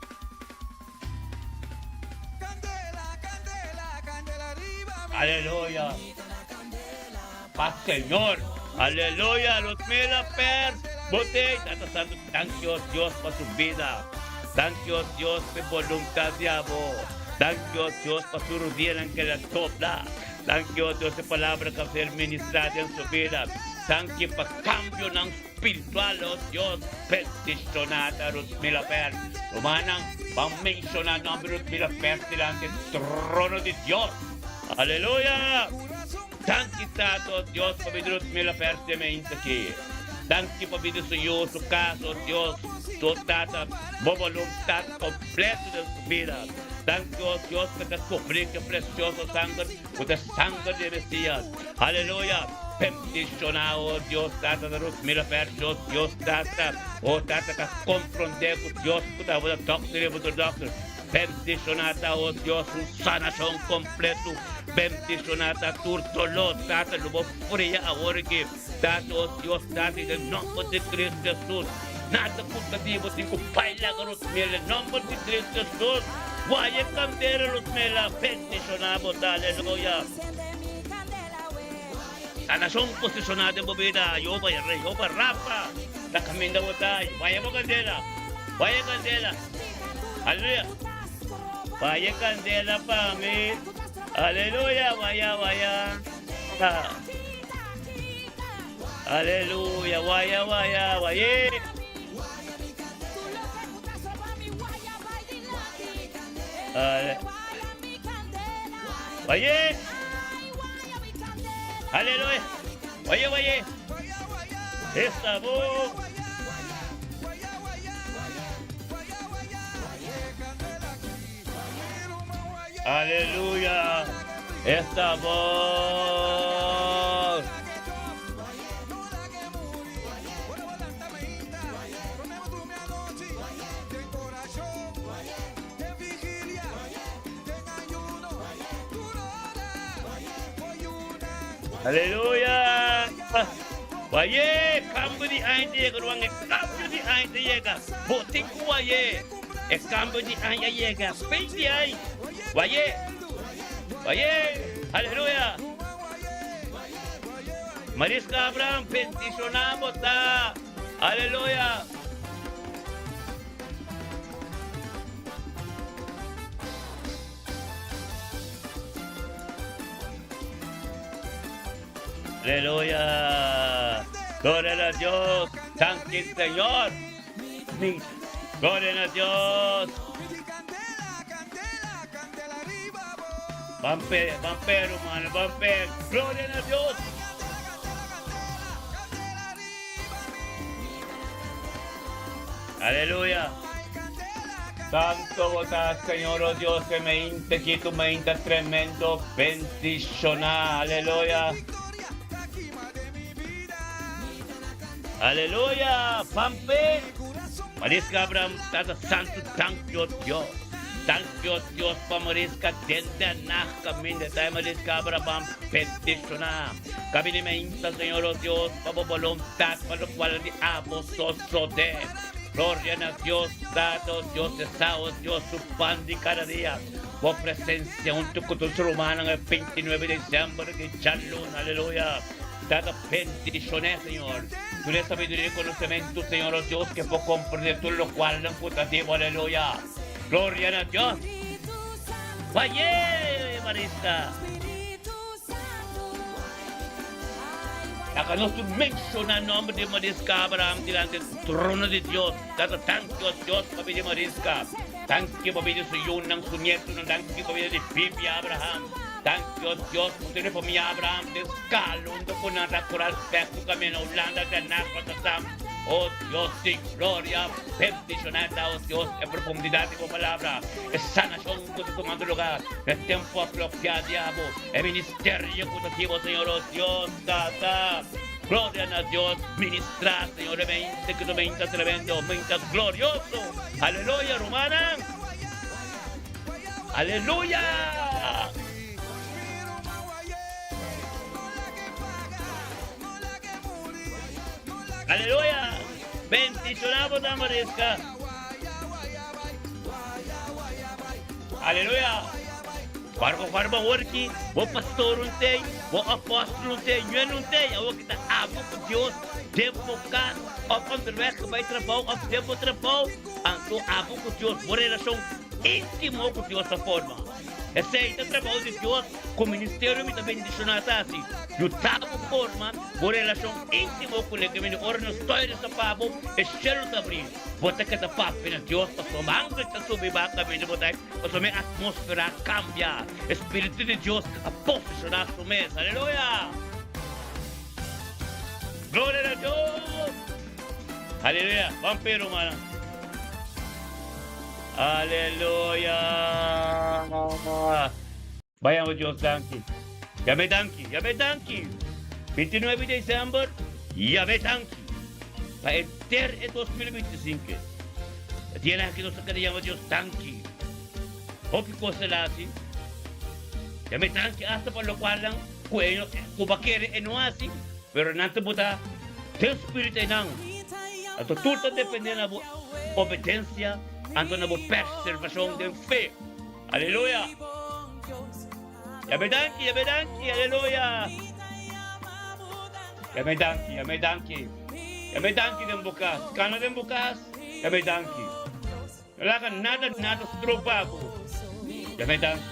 Aleluya! Pa Señor. Aleluya! Rutmila Pers, botei. Tata Santo, danki o Dios pa su bida. Danki o Dios pa e boluntat di abo. Danki o Dios pa su rudianan ku el a dobla. Danki o Dios e palabra ku a ser ministrá den su bida. Danki pa kambionan spiritual o Dios. Bendishoná ta Rutmila Pers. Rumannan, ban menshoná nòmber Rutmila Pers dilanti e trono di Dios. Aleluya! Danki Tata o Dios pa bida Rutmila Pers den mente aki. Danki pa bida su yu, su kas o Dios, su Tata, bo boluntat kompleto den su bida. Danki, oh Dios, ku ta kubrí ku e presioso sanger, ku ta e sanger di e Mesías. Aleluya! Bendishoná, oh Dios Tata, ta Ruth Miller Percio, Dios Tata, oh Tata, ta komprondé ku Dios ku ta bo ta dòkter i bo ta dòkter. Bendishoná ta, oh Dios, un sanashon kompleto. Bendishoná ta tur doló, Tata, lo bo fria awor aki. Tata, oh Dios Tata, den nòmber di Cristo Jesus. Nada ku ta di bo tin ku bai laga Rosmela den nòmber di Cristo Jesus. Waya kandera Rosmela, bendishoná bo ta, aleluya. Sanashon posishoná den bo bida, Jehová Jehová Rafa ta kaminda bo ta, waya bo kandela, waya kandela, aleluya. Waya kandela pa mi, aleluya, waya, waya. Aleluya, waya, waya, waye. Oye! Aleluya! Oye, oye! Esta bo! Aleluya! Esta bo! Aleluya! Waye, cambio di aña ta yega, ruman. E cambio di aña ta yega. Bo tin cu waye. E cambio di aña a yega. Fin di aña. Waye. Waye. Aleluya. Mariska Abraham, bendiciona bo ta. Aleluya. Aleluya. Gloria a Dios. Danki, Señor. Gloria a Dios. Bampe, bampe, hermano, bampe. Gloria a Dios. Aleluya. Santo bo ta, Señor, oh Dios, que me inte quito, me inta tremendo bendicionar. Aleluya. Aleluya. Pampe. Marisca Abraham, Tata Santo, dank je Dios. Dank je Dios pa Marisca den de nacht caminda. Ta Marisca Abraham bendicionar. Kabini me inta, Señor, oh Dios, pa bo voluntad, pa lo cual di abo sosode. Gloria na Dios, Tata, oh Dios, esa, oh Dios, su pan di cada dia. Bo presencia hunto cu tur rumannan e 29 di december di djaluna, aleluya. Tata, bendicione, Señor. Duna e sabiduria y conocemento, Señor, oh Dios, que por comprende tur lo cual nan cu ta di bo, aleluya. Gloria na Dios. Waye, Mariska. Laga nos tur menciona nomber di Mariska Abraham dilanti trono di Dios. Tata, danki o Dios pa bida di Mariska. Danki pa bida di su yunan, su nietonan. Danki pa bida di Bibi Abraham. Danki o Dios pa tur e famia Abraham den scala unda cu nan ta cura spek cu camina Hulanda, Den Haag, Rotterdam. O Dios di gloria, bendiciona ta, o Dios, e profundidad di bo palabra, e sanacion cu ta tumando lugar na e tempo apropiado di abo. E ministerio cu ta kibo, Señor, oh Dios, Tata. Gloria na Dios, ministra, Señor, e mente cu ta menta tremendo, menta glorioso. Aleluya, rumannan. Aleluya! Aleluya! Bendiciona bo Damarisca. Aleluya! Barba barba worki, bo pastor un tei, bo apostel un tei, ñuen un tei, awor ki ta abo ku Dios den bo kas of onderweg bai trabou of den bo trabou, anto abo ku Dios, bo relashon íntimo ku Dios ta forma. Esei ta trabou di Dios ku ministerio mi ta bendishoná ta hasi, yuda bo forma bo relashon íntimo ku Le. Kemende ora nos toiles ta pa bo, e shelu ta abrí, bo ta keda papia na Dios pasobra angel ta subi baha kaminda bo ta. Pasobra e atmósfera a kambia. E Spiritu di Dios a posishoná su mes. Aleluya! Gloria na Dios! Aleluya! Ban p'e, rumannan. Aleluya! Bayamos Dios danki. Yab'e danki, yab'e danki. 29 di december, yab'e danki. Pa henter e 2025. E dianan aki nos ta keda yama Dios danki. Hopi kos el a hasi. Yam'e danki asta pa lokualnan ku e ku bo a kere e no hasi, pero nan ta bota den spiritu einan. Anto tur ta depende na bo obedensia, anto na bo perservashon den fe. Aleluya! Yam'e danki, yam'e danki, aleluya! Yam'e danki, yam'e danki, yam'e danki den bo kas, kana den bo kas, yam'e danki. No laga nada, nada stroba bo, yam'e danki.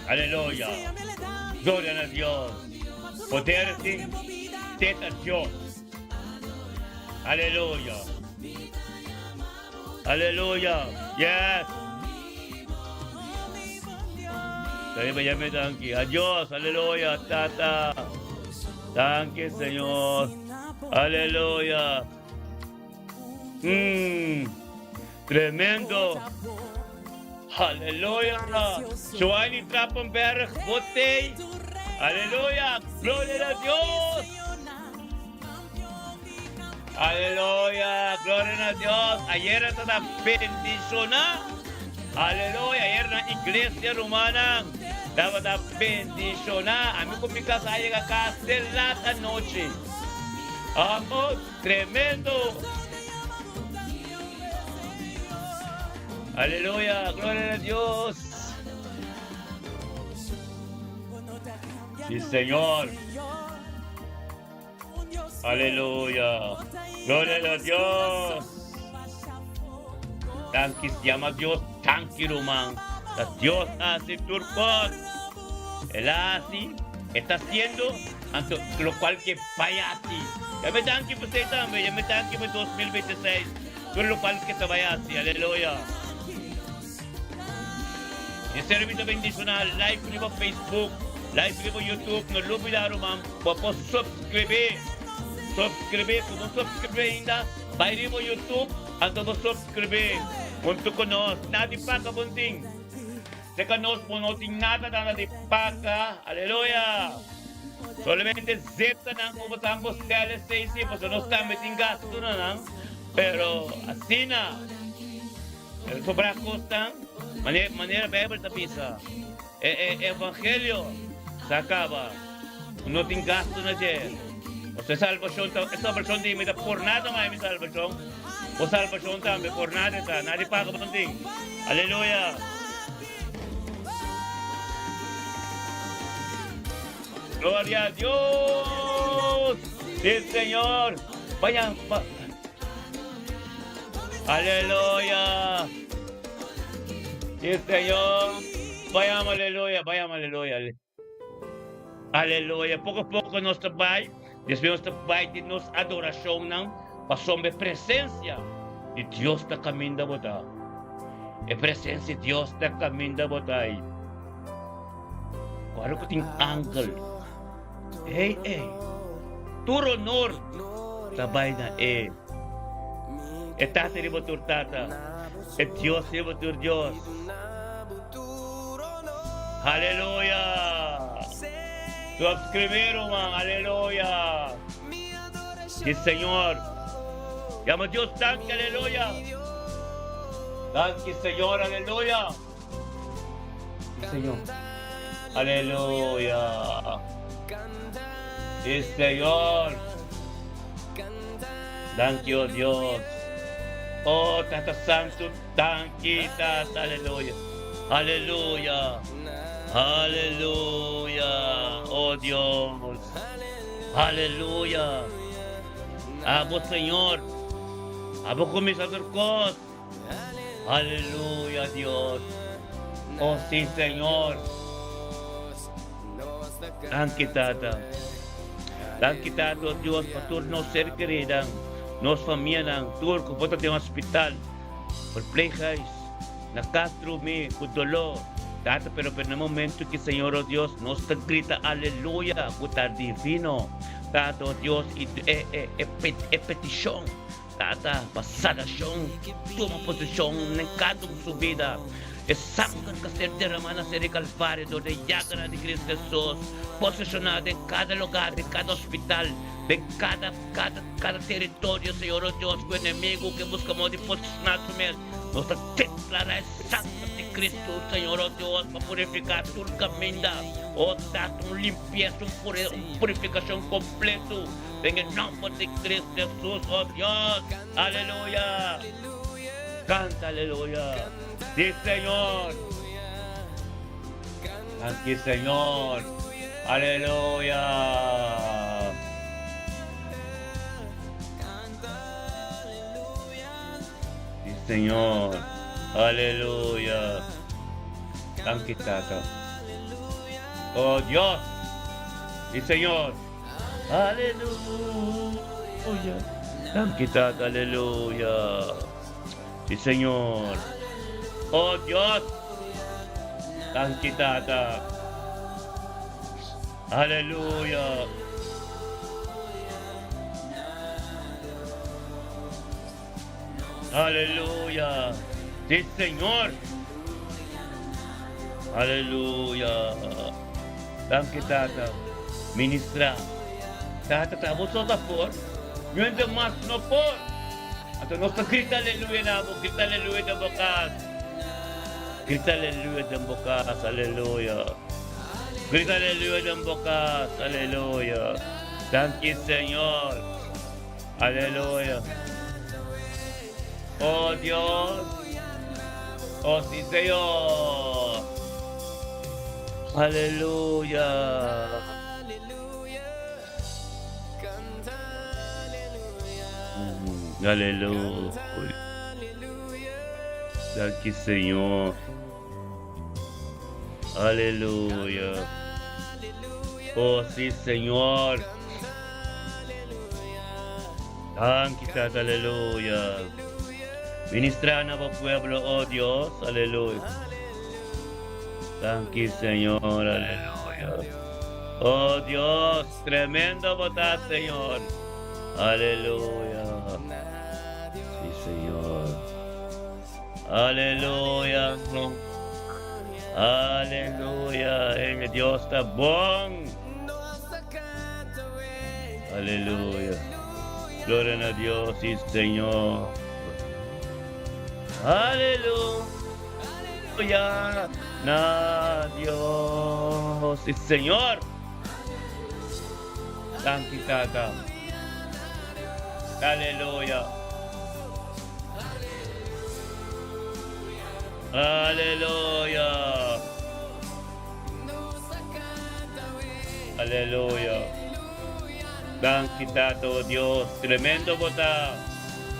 Aleluya! Gloria na Dios! Poder tin te ta Dios. Aleluya! Aleluya! Yes! Riba yam'é danki. Adios, aleluya, Tata. Danki, Señor. Aleluya. Mm, tremendo. Aleluya. Joanie Trappenberg, botei. Aleluya. Gloria a Dios. Aleluya. Gloria a Dios. Ayer estaba bendicionado. Aleluya. Ayer na iglesia romana. Estaba bendicionado. A mí con mi casa llega acá hasta la noche. Oh, tremendo. Aleluya, gloria a Dios. Sí, Señor. Aleluya. Gloria a Dios. Danki, yama Dios, danki, ruman. Dios hace tur kos. El hace, está haciendo, anto, lo cual que vaya así. Yam'é danki pa esei tambe, yam'é danki pa 2026. Tur lo cual ku ta bai asina, aleluya. I servisio bendishoná, live riba Facebook, live riba YouTube, no lubidá, ruman, bo por suskribí. Suskribí, ku bo suskribí ainda, bai riba YouTube, anto bo suskribí. Huntu ku nos, nada di paga bo tin. Serka nos bo no tin nada nada di paga, aleluya. Solamente zetanan ku bo ta bo stel esei si, pasobra nos tambe tin gastunan, pero asina. Pero sobrá kosnan, manera Beibel ta bisa, e e evangelio sa kaba, no tin gastu na dje. Pasobra e salbashon ta, e salbashon di mi ta por nada mas mi salbashon, bo salbashon tambe por nada ta, nadie paga bo tin. Aleluya! Gloria a Dios! Sí, Señor! Vayan, pa. Aleluya. Sí, Señor. Vayamos, aleluya, vayamos, aleluya. Aleluya. Poko poko nos ta bai. Despues nos ta bai di nos adorashonnan pasobra e presensia di Dios ta kaminda bo ta. E presensia di Dios ta kaminda bo ta ei. Ora ku tin angel. Hey, hey. Tur honor ta bai na e. E Tata riba tur tata. E Dios riba tur Dios. Aleluya. Suscribí, ruman. Aleluya. Sí, Señor. Yama Dios danki, aleluya. Danki, Señor, aleluya. Sí, Señor. Aleluya. Sí, Señor. Danki, oh Dios. Oh, Tata Santu, danki, Tata, aleluya. Aleluya. Aleluya. Oh Dios. Aleluya. Abo, Señor. Abo kuminsá tur kos. Aleluya, Dios. Oh, sí, Señor. Danki, Tata. Danki, Tata, oh Dios, pa tur nos ser keridonan, nos famianan, tur ku bo ta den hospital, verpleeghuis, na kas drumi, ku doló. Tata, pero pero na momento ki, Señor, oh Dios, nos ta grita aleluya, ku ta divino. Tata, oh Dios, i e, e, e, e petishon. Tata, pa sanashon tuma posishon den kada un su bida. E sanger ku a ser deramá na ser di Kalvario dor di e yaganan di Kristu Hesus, posishoná den kada lugar, den kada hospital, den kada, kada, kada teritorio, Señor o Dios, ku enemigu ke buska moda di posishoná su mes. Nos ta deklará e sanger di Kristu, Señor o Dios, pa purifiká tur kaminda. O Tata, un limpiesa, un puresa, un purifikashon kompletu. Den e nomber di Cristo Jesus, oh Dios, aleluya. Canta aleluya. Sí, Señor. Danki, Señor. Aleluya. Sí, Señor. Aleluya. Danki, Tata. Oh Dios. Sí, Señor. Aleluya. Danki, Tata, aleluya. Sí, Señor. Oh Dios. Danki Tata. Aleluya. Aleluya. Sí, Señor. Aleluya. Danki Tata. Ministra. Tata, ta bo so ta por. Niun hende mas no por. Anto nos ta grita aleluya na bo. Grita aleluya den bo kas. Grita aleluya den bo kas. Aleluya. Grita aleluya den bo kas. Aleluya. Danki Señor. Aleluya. Oh Dios. Oh sí, Señor. Aleluya. Aleluya. Danki Señor. Aleluya. Oh sí, Señor. Danki Tata, aleluya. Ministra na bo pueblo, oh Dios, aleluya. Danki Señor, aleluya. Oh Dios, tremendo bo ta, Señor. Aleluya. Sí, Señor. Aleluya. Aleluya. En Dios ta bon. Aleluya. Gloria na Dios, sí, Señor. Aleluya. Na Dios, sí, Señor. Danki, Tata. Aleluya. Aleluya. Aleluya. Danki Tata, oh Dios, tremendo bo ta.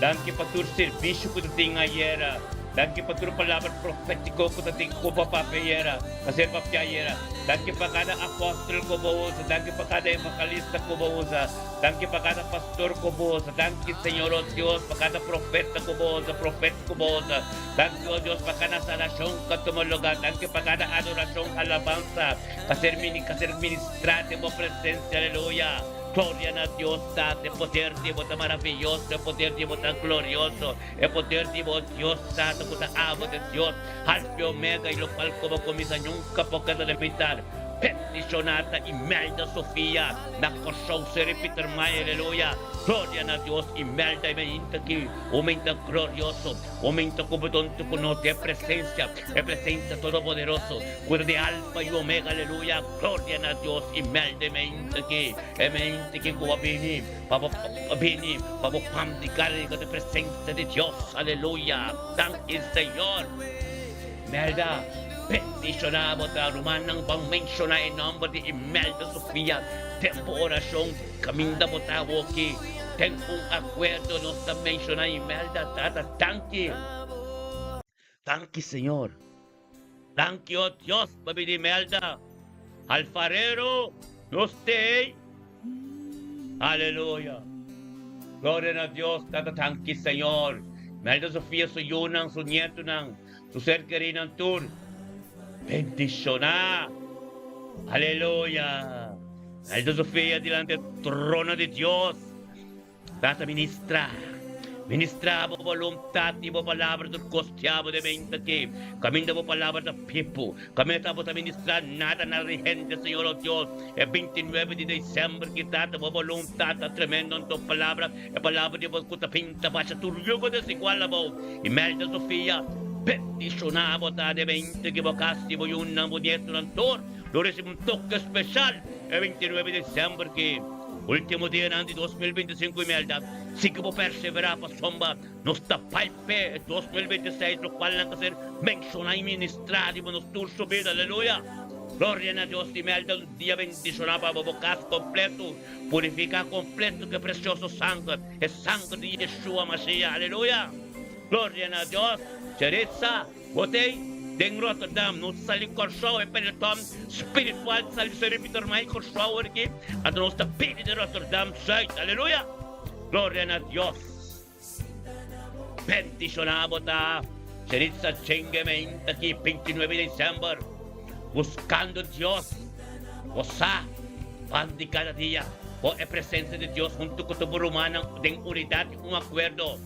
Danki pa tur servicio cu ta tin ayera. Danki pa tur palabra profetico cu ta tin cu bo papia ayera, ta ser papia ayera. Danki pa cada apostel cu bo usa. Danki pa cada evangelista cu bo usa. Danki pa kada pastor ku bo usa. Danki, Señor, o Dios, pa kada profeta ku bo usa, profeta ku bo usa. Danki, o Dios, pa kada sanashon ku a tuma lugá. Danki pa kada adorashon, alabansa ku a ser mini, ku a ser ministrá den bo presensia. Aleluya! Gloria na Dios, Tata. E poder di bo ta maraviyoso. E poder di bo ta glorioso. E poder di bo, Dios, Tata, ku ta abo den Dios, Alfa i Omega, i lokual ku bo kuminsá nunka por keda limitá. Bendishonata Imelda Sofia na Kòrsou Seri Pietermaai aleluya gloria na Dios Imelda e meinta ki un meinta glorioso un meinta ku bo donte ku nos den presensia e presensia todopoderoso ku ta di alfa i omega aleluya gloria na Dios Imelda e meinta ki e meinta ki ku a bini pa bo a bini pa bo pam di karga di presensia di Dios aleluya danki Señor. Imelda, bendishoná bo ta. Rumannan ban menshoná e nòmber di Imelda Sofia den bo orashon. Kaminda bo ta awoki den un akuerdo nos ta menshoná Imelda. Tata, danki. Danki, Señor. Danki, o Dios, pa bini Imelda. Alfarero, nos t'ei. Aleluya! Gloria na Dios, Tata danki Señor. Melda Sofia su yunan, su nietunan, su ser kerinan tur bendishoná. Aleluya! Melda Sofia dilanti e trono di Dios. Tata ministra, ministra bo boluntat i bo palabra tur kos tia bo den mente aki. Kaminda bo palabra ta pipu, kaminda ta bo ta ministra nada nada di hende, Señor o Dios. E 29 di december ki tata bo boluntat ta tremendo anto palabra, e palabra di bo ku ta pinta basha tur yugo desigual abou. Imelda Sofia, bendishona bo ta den mente ki bo kas i bo yunan, bo nietonan tur lo risibi un toke speshal e 29 di december ki. Ultimo dianan di 2025 Imelda, sigui bo perseverá pasobra nos ta bai p'e 2026 lokual nan ta ser menshoná i ministrá riba nos tur su bida. Aleluya! Gloria na Dios Imelda, un dia bendishoná pa bo, bo kas kompleto purifiká kompleto ku e presioso sanger, e sanger di Yeshua Mashiach. Aleluya! Gloria na Dios! Cheritza. Bo t'ei den Rotterdam, nos ta sali Kòrsou, e peloton spiritual ta sali Seri Pietermaai Kòrsou awor aki, anto nos ta bini den Rotterdam Zuid, aleluya! Gloria na Dios! Bendishoná bo ta, Sheritza Chenge meinta aki 29 di december. Buskando Dios, bo sa pan di kada dia bo e presensia di Dios huntu ku tur bo rumannan den unidat i un akuerdo.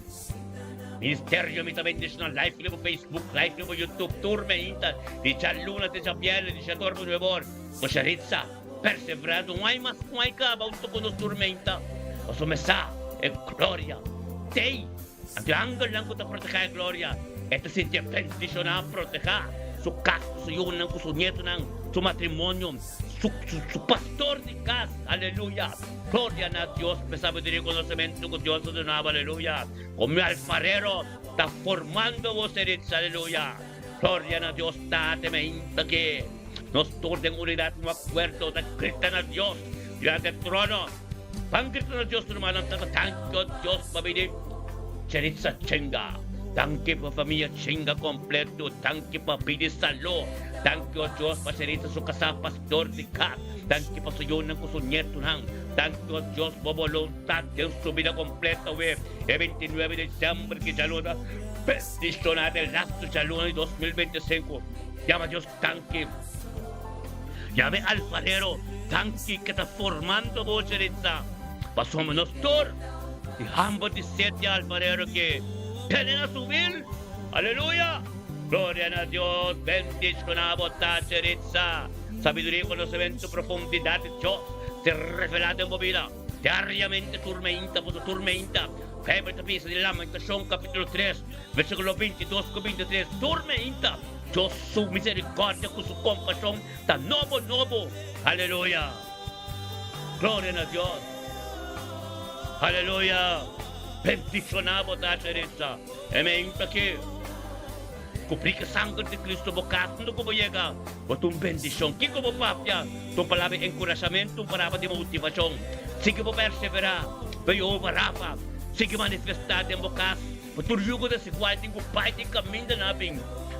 Ministerio mi ta bendishona live riba Facebook, live riba YouTube tur meinta di djaluna te djabièrnè di djator pa nuebor. Bo Sharitza, perseverando un ai mas un ai kaba huntu ku nos tur meinta. Pasobra mi sa e gloria t'ei. Anto e angelnan ku ta protehá e gloria, e ta sintié bendishoná protehá su kas ku su yunan, ku su nietunan, su matrimonio, su su pastor di kas. Aleluya! Gloria na Dios pa e sabiduria i konosementu ku Dios a duna bo. Aleluya! Komo e alfarero ta formando bo seritsa. Aleluya! Gloria na Dios Tata mainta ke nos tur den unidat un akuerdo ta grita na Dios dilanti e trono. Ban grita na Dios rumannan tata danki o Dios pa bini Cheritza Chenga danki pa famia Chenga completo danki pa bini Salo danki o Dios pa Cheritza su casa pastor di cas danki pa su yunan cu su nietonan danki o Dios bo boluntad den su bida completo awe e 29 di december ki djaluna bendiciona den lastu djaluna di 2025 yama Dios danki. Yame alfarero tanki ke ta formando bo cheritza, pasobra nos tur di hamber di set di alfarero ke tene na su wil. Aleluya! Gloria na Dios! Bendiciona bo ta cheritza. Sabiduria i konosementu profundidat di Dios ser revelá den bo bida diariamente tur meinta, boso tur meinta. Bijbel ta bisa di Lamentacion capítulo 3 versículo 22 ku 23, tur meinta. Dios su misericordia cu su compasion ta nobo nobo. Aleluya! Gloria na Dios! Aleluya! Bendiciona bo ta Teresa. E meinta ki cubri cu sanger di Cristo bo cas unda cu bo yega, bo ta un bendicion. Kico bo papia ta un palabra di encurashamento, un palabra di motivacion. Sigui bo persevera pa Jehova Rafa. Sigui manifesta den bo cas. Pa tur yugo desigual tin ku bai tin kaminda na bin,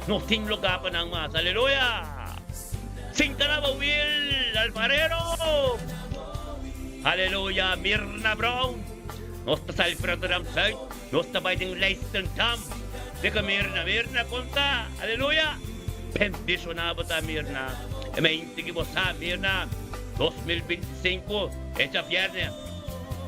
no tin lugá pa nan mas. Aleluya! Sinta na bo wil, alfarero! Aleluya! Mirna Brown, nos ta sali for Rotterdam Zuid, nos ta bai den Leidschendam. Deka Mirna, Mirna kon ta? Aleluya! Bendishoná bo ta, Mirna. E mente ki bo sa, Mirna, 2025, e djabièrnè,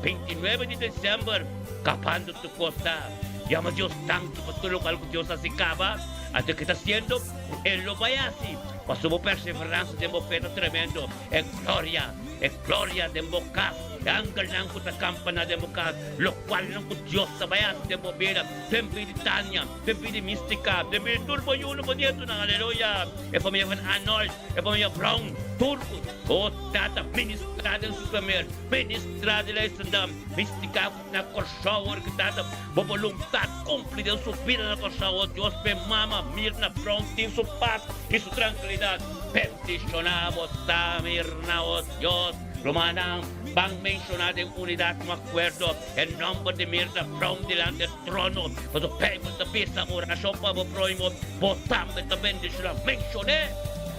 29 di desèmber, Kapando tur kos ta yama Dios danki pa tur lokual ku Dios hasi kaba, anto ke ta hasiendo ku E lo bai hasi. Pasobra bo perseveransa den bo fe ta tremendo. E gloria, e gloria den bo kas, e angelnan ku ta kampaná den bo kas, lokualnan ku Dios ta bai hasi den bo bida, den bida di Tania, den bida di Mística, den bida di tur bo yunan, bo nietunan, aleluya! E famia van Arnold, e famia Brown, tur ku, o Tata, ministrá den Zoetermeer, ministrá den Leidschendam, Mística ku na Kòrsou ora ku tata bo boluntat kumpli den su bida na Kòrsou o Dios p'e mama Mirna Brown tin su pas i su trankilidat bendishoná bo ta Mirna o Dios rumannan ban menshoná den unidat un akuerdo e nòmber di Mirna Brown dilanti e trono pasobra Beibel ta bisa orashon pa bo próhimo bo tambe ta bendishoná menshon'é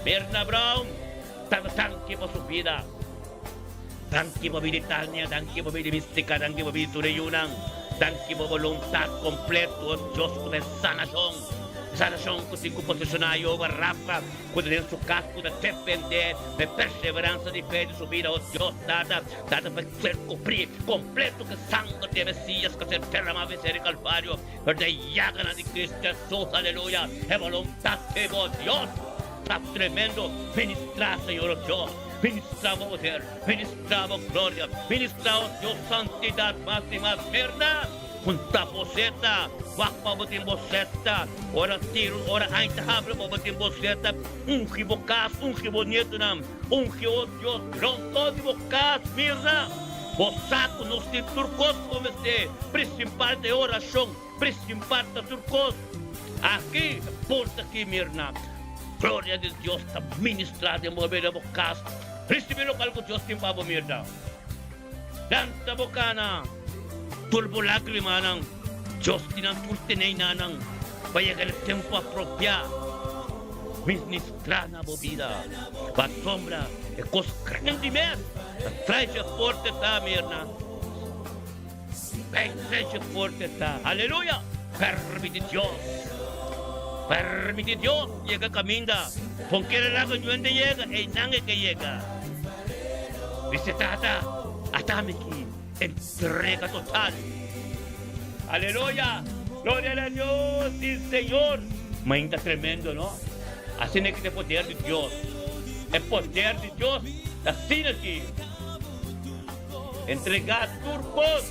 Mirna Brown tata danki pa su bida. Danki pa bini Tania, danki pa bini Mistica, danki pa bini tur e yunan. Danki pa boluntat kompleto, o Dios ku ta e sanashon, e sanashon ku tin ku poseshoná Jehová Rafa, ku ta den su kas, ku ta defendé e perseveransa di fe di su bida, o Dios Tata, Tata pa ser kubrí kompleto ku e sanger di e Mesias ku a ser derramá venser di Kalvario, per di e yaganan di Cristo Jesus, aleluya, e boluntat di bo Dios ta tremendo, ministrá Señor, o Dios. Ministrá bo poder, ministrá bo gloria, ministrá, oh Dios, santidat mas i mas. Mirna, hunta boseta, wak pa bo tin boseta, ora tiru, ora ain ta habri pa bo tin boseta, ungi bo kas, ungi bo nietonan, ungi, oh Dios, rondó di bo kas. Mirna, bo sa ku nos tin tur kos ku bo mester, prinsipal ta e orashon. Prinsipal ta tur kos. Aki, e porta aki, Mirna. Gloria di Dios ta ministra den bo bida, bo kas. Risibi lokual ku Dios tin pa bo, Mirna. Lanta bo kana. Tur bo lagrimanan, Dios tin nan tur tenei na nan pa yega na tempu apropiá. Ministra na bo bida. Pasobra e kos grandi mes ta trae dje forte ta, Mirna. Bay trece forte ta. Aleluya! Permiti Dios. Permiti Dios yega kaminda. Kon kere laga ñuende yega, einan e ke yega. Bisa Tata, ata mi ki. Entrega total. Aleluya! Gloria na Dios! Si Señor! Mainta tremendo, no? Asina ki ta e poder di Dios. E poder di Dios ta asina ki. Entregá tur kos.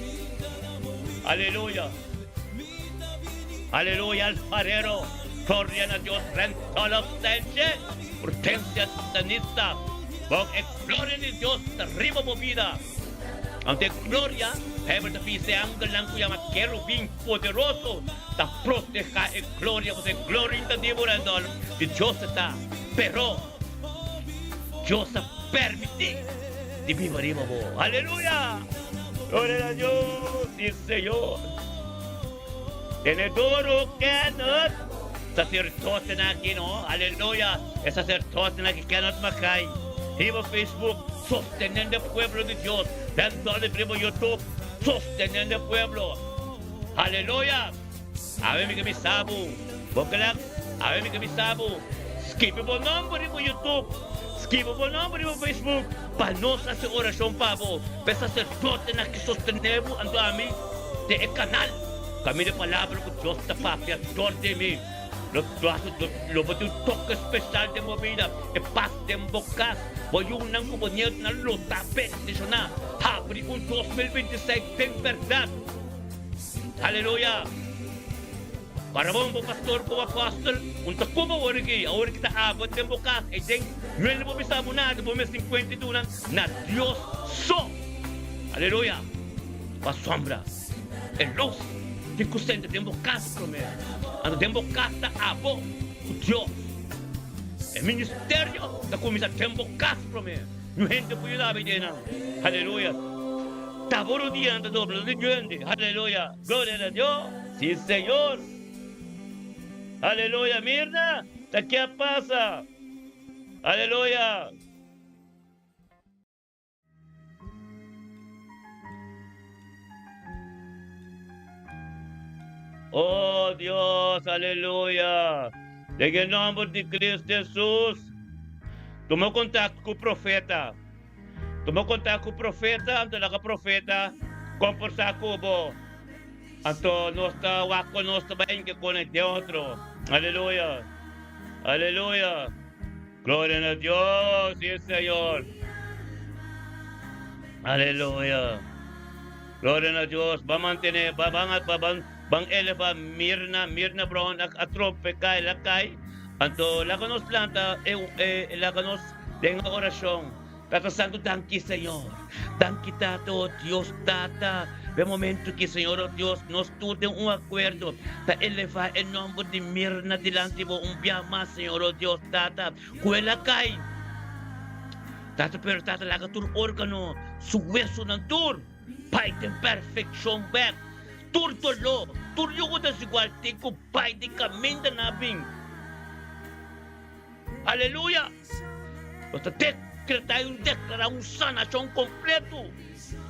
Aleluya! Aleluya! Alfarero, gloria na Dios! Rentolo Senche, Hortensia Satanista, bon e gloria di Dios ta riba bo bida. Ante gloria, Bijbel ta bisa e angelnan ku yama kerubin poderoso ta protehá e gloria, pasobra e gloria ta di bo alrededor di Dios e ta. Pero Dios a permití di biba riba bo. Aleluya! Gloria na Dios! Sí, Señor. Tene duro, Kenneth. Sacerdotenan aki, no? Aleluya! E sacerdotenan aki, Kenneth Mackay, riba Facebook, sostenendo e pueblo di Dios. Ben Dollick riba YouTube, sostenendo e pueblo. Aleluya! Awe mi ke bisa bo, bo kla? Awe mi ke bisa bo, skibi bo nomber riba YouTube, skibi bo nomber riba Facebook, pa nos hasi orashon pa bo, pa e sacerdotenan ki sostene bo, anto ami den e kanal. Kaminda e palabra ku Dios ta papia dor di mi, lo lo bo tin un toke spesial den bo bida, e pas den bo kas, bo yunan ku bo nietunan lo ta bendishoná. Habri un 2026 den bèrdat. Aleluya! Para bon bo pastor ku bo apòstel, un ta kuma awor aki, awor ki ta abo den bo kas, ei den nuel bo bisa bo nada, bo mes tin kuenta i duna na Dios so. Aleluya! Bo asombra. E lus tin ku sende den bo kas promé. Anto den bo kas ta abo ku Dios. E ministerio ta kuminsá den bo kas promé. Ñu hende por yuda bo den nan. Aleluya. Ta bo rudia nan ta dobla di djende. Aleluya. Gloria na Dios. Si Señor. Aleluya. Mirna, ta ke a pasa? Aleluya. Oh Dios, aleluya. Den e nomber di Cristo Jesus, tuma contacto cu profeta. Tuma contacto cu profeta, anto laga profeta comporta cu bo. Anto nos ta wak con nos ta bay inke con den otro. Aleluya. Aleluya. Gloria na Dios, sí Señor. Aleluya. Gloria na Dios. Ba mantene, ba ban ba ban ban eleva Mirna, Mirna Brown a, a trompeca el a cai. Anto laga nos planta e, e laga nos den oracion. Tata Santo, danki Señor. Danki Tata, oh Dios Tata. Den momento ki Señor, oh Dios, nos tur den un acuerdo ta eleva e nomber di Mirna dilanti bo un bia mas, Señor, oh Dios Tata, cu el a cay. Tata, pero Tata, laga tur organo, su huesonan tur, bay den perfeccion bek. Tur dolor, tur yugo desigual tin cu bay di caminda na bin. Aleluya! Nos ta dekretá i deklará un sanashon kompleto.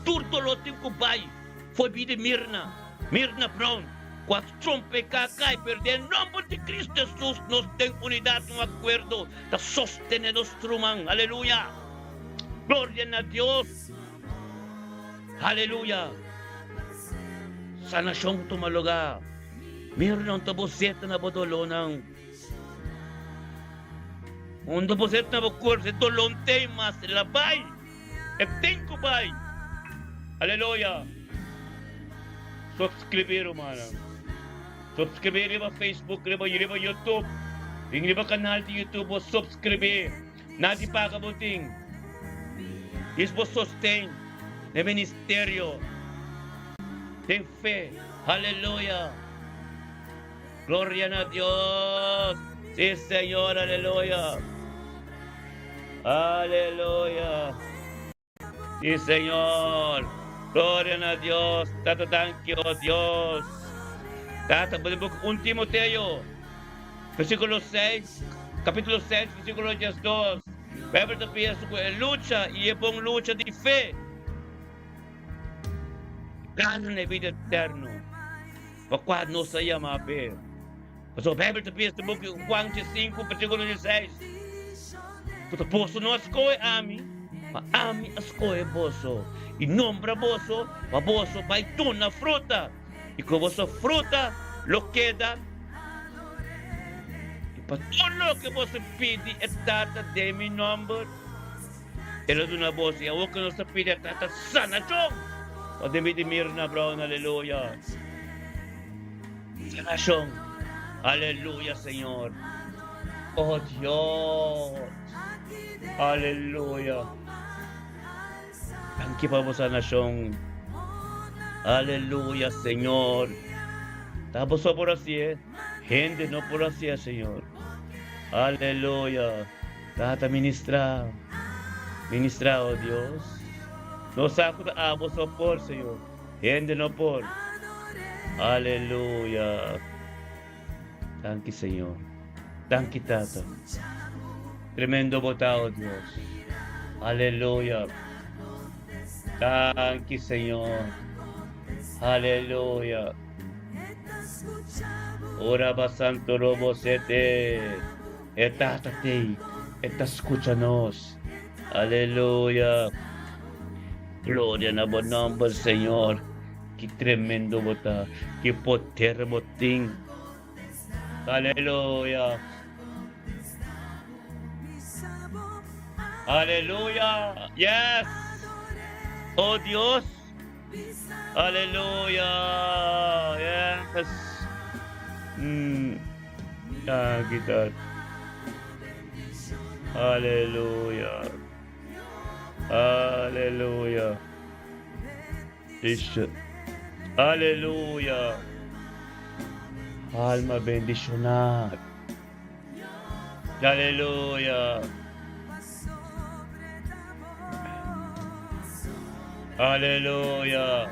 Tur doló tin ku bai for bida di Mirna, Mirna Brown, ku a trompeká kai, pero den e nòmber di Kristu Hesus nos den unidat, un akuerdo, ta sostené nos ruman. Aleluya! Gloria na Dios! Aleluya! Sanashon tuma lugá. Mirna, un ta bo zeta na bo dolónan. Unda bo zet na bo cuerpo, e dolor t'ey mas, el a bay, e tin cu bay. Aleluya! Subscribi rumannan. Subscribi riba Facebook, riba riba YouTube. Bin riba canal di YouTube bo subscribi. Nadi paga bo tin. Is bo sosten e ministerio. Den fe. Aleluya! Gloria na Dios! Sí, Señor, aleluya. Aleluya. Sí, Señor. Gloria na Dios. Tata, danki, oh Dios. Tata, bo boek 1 Timoteo, versículo 6, capítulo 6, versículo 12. Bijbel ta piensa ku e lucha i e bon lucha di fe. Gana e vida eterno. Pa kua nos a yama p'e. Pasobra Beibel ta bisa den buki Juan 5, versíkulo 16, ku ta boso no a skohe ami, ma ami a skohe boso i nombra boso pa boso bai duna fruta, i ku boso fruta lo keda, i pa tur loke boso pidi e Tata den mi nòmber, e lo duna boso. I awor ku nos ta pidi e Tata sanashon pa den bida di Mirna Brown, aleluya. Sanashon. Aleluya, Señor. Oh Dios. Aleluya. Danki pa bo sanashon. Aleluya, Señor. Ta bo so por hasié. Hende no por hasié, Señor. Aleluya. Tata ministra. Ministra, oh Dios. Nos sa ku ta abo so por, Señor. Hende no por. Aleluya. Danki Señor. Danki Tata. Tremendo bo ta, oh Dios. Aleluya. Danki Señor. Aleluya. Ora ba santo robo sete. E Tata tei, e ta scucha nos. Aleluya. Gloria na bo nomber, Señor. Ki tremendo bo ta. Ki poder bo tin. Aleluya. Aleluya. Yes. Oh Dios. Aleluya. Yes. Danki Tata. Aleluya. Aleluya. Ish. Aleluya. Alma bendishoná. Aleluya. Aleluya.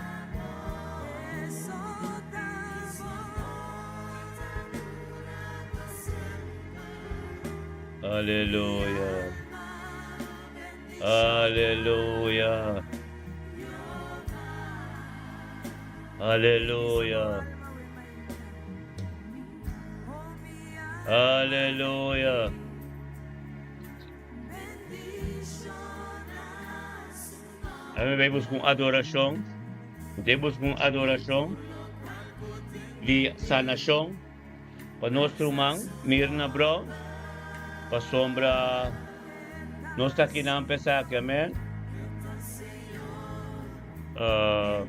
Aleluya. Aleluya. Aleluya. Aleluya. Ami bai busca un adoracion. Te busca un adoracion di sanacion pa nos ruman Mirna Brown. Pasobra nos ta akinan pa esaki, amen. Uh,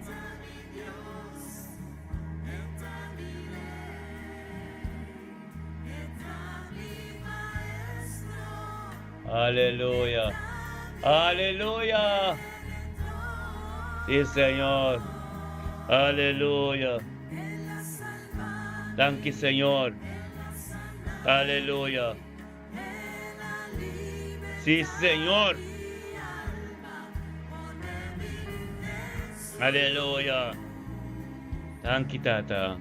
Aleluya. Aleluya. Sí, Señor. Aleluya. Danki, Señor. Aleluya. Sí, Señor. Aleluya. Danki, Tata.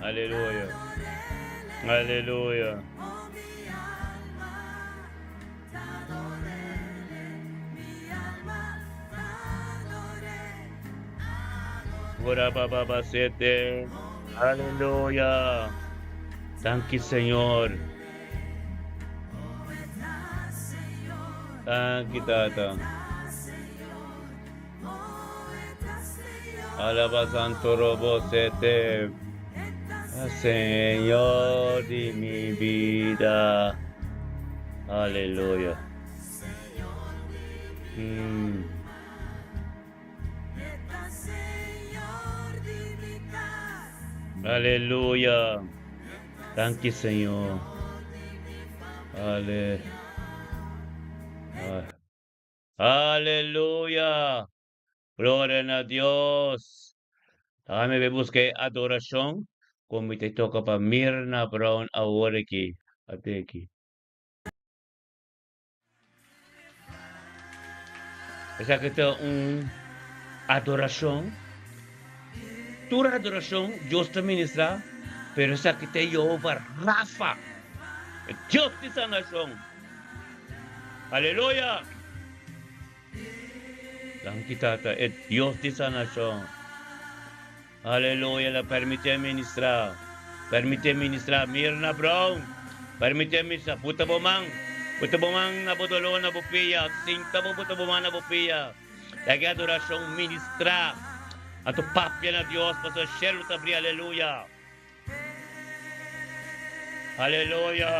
Aleluya. Aleluya. Ora ba ba ba sete. Aleluya. Danki Señor. Danki Tata. Alaba Santo Robo sete. Señor di mi vida. Aleluya. Aleluya. Danki Señor. Ale. Aleluya. Gloria na Dios. Dame be busca e adoracion cu mi te toca pa Mirna Brown awor aki. Ate aki. Esaki ta un adoracion. Tur adoracion Dios ta ministra, pero esaki ta Jehová Rafa, e Dios di sanacion. Aleluya! Danki Tata, e Dios di sanashon. Aleluya, el a permitié ministrá. Permitié ministrá. Mirna Brown, permitié ministrá. Buta bo man, buta bo man na bo doló, na bo pia. Sinta bo, buta bo man na bo pia. Laga e adorashon ministrá. Anto papia na Dios, pasobra shelu ta bria. Aleluya. Aleluya.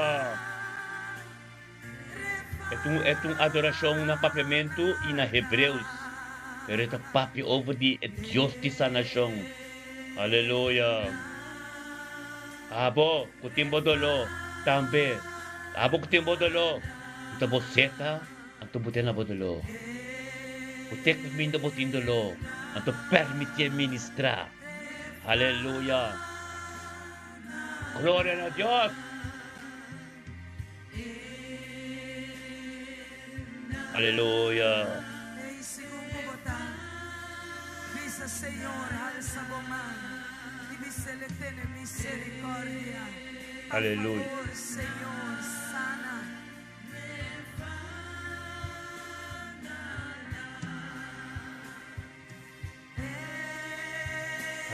E ta un, e ta un adorashon na papiamentu i na hebreus, pero e ta papia over di e Dios di sanashon. Aleluya. Abo ku tin bo doló, tambe. Abo ku tin bo doló, ku ta bo seta, anto bo ten na bo doló. Bo te kaminda bo tin doló, anto permitié ministrá. Aleluya. Gloria na Dios. Aleluya. Ei, segun ku bo ta bisa, Señor, halsa bo man i bis'El e tene misericordia. Pa Aleluya. favor, Señor, sana.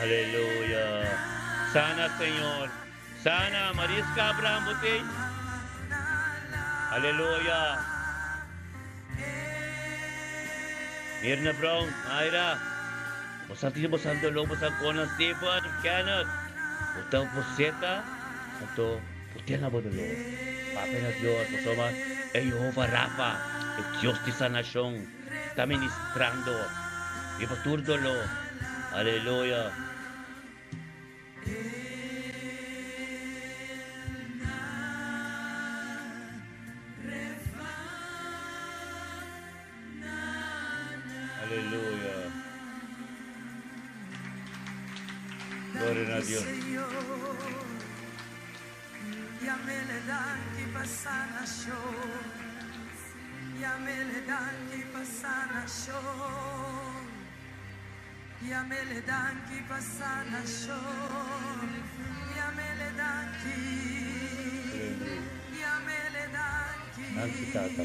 Aleluya. Sana, Señor. Sana, Mariska Abraham Botey. Aleluya. Mirna Brown, Mayra. Bosan tin bosan doló, bosan kona Stephen, Kenneth. Botan poseta, anto boten na bo doló. Papia na Dios, pasobra e Jehová Rafa, e Dios di sanashon, ta ministrando riba tur doló. Aleluya. Aleluya. Gloria na Dios. Danki Tata.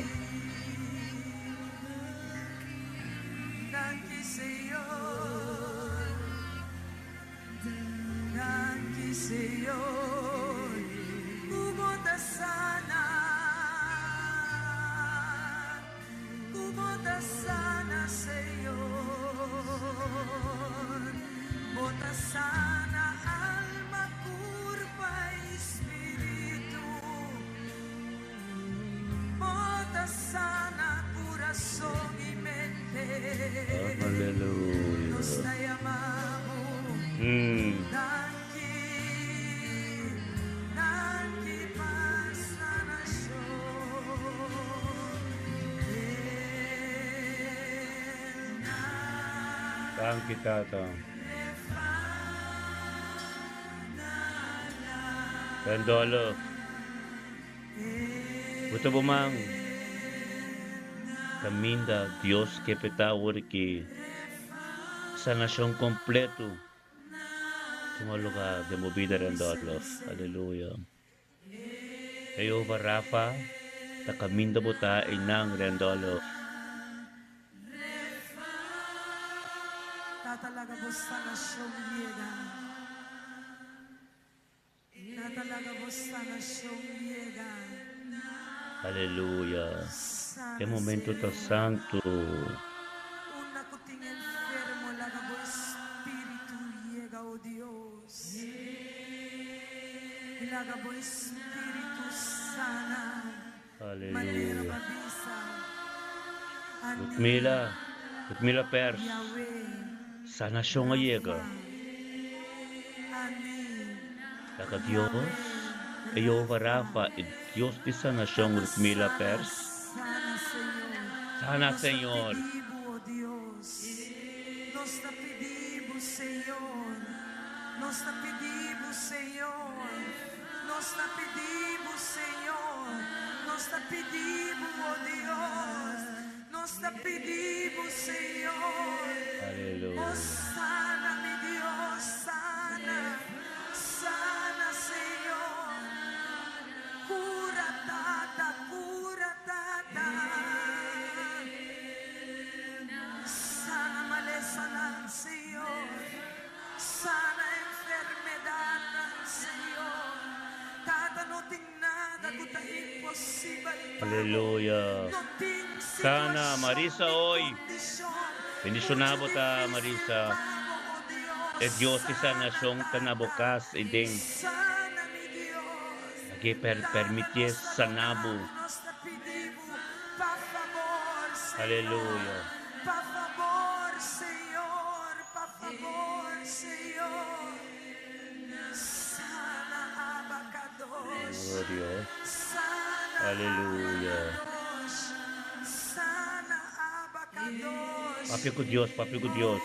Aleluya. Mm. Danki Tata. Randolph. Bo ta bo man kaminda Dios ke p'e ta awor ki sanashon kompleto tuma lugar den bo bida Randolph. Aleluya. Jehová Rafa ta kaminda bo ta einan Randolph. Tata laga bo sanashon yega. Tata laga bo sanashon yega. Aleluya. E Sana momento ta Señor. santu. Unda ku tin enfermo laga bo espíritu yega, o Dios. I laga bo espíritu sana. Manera Aleluya. b'a bisa, Ani, Ludmila, Ludmila Pers, Yahweh, sanashon a yega. Rafa. Ani, Laga Dios, Yahweh, e Jehová Rafa. Rafa, e Dios di sanashon, Tata Ludmila sana, Pers. sana, Señor. Sana, Nos ta Señor. pidi Bo, o Dios. Nos ta pidi Bo, Señor. Nos ta pidi Bo, Señor. Nos ta pidi Bo, Señor. Nos ta pidi Bo, o Dios. Nos ta pidi Bo, Señor. O Aleluya. sana, mi Dios, sana. Sana, Señor. Cura, Tata, cura, Tata. Aleluya. Sana, Marisa hoy. Bendiciona bo ta, Marisa. E Dios di sanacion ta na bo cas y den. Lag'e per permitié sana bo. Aleluya. Oh Dios. Aleluya. Papia ku Dios, papia ku Dios.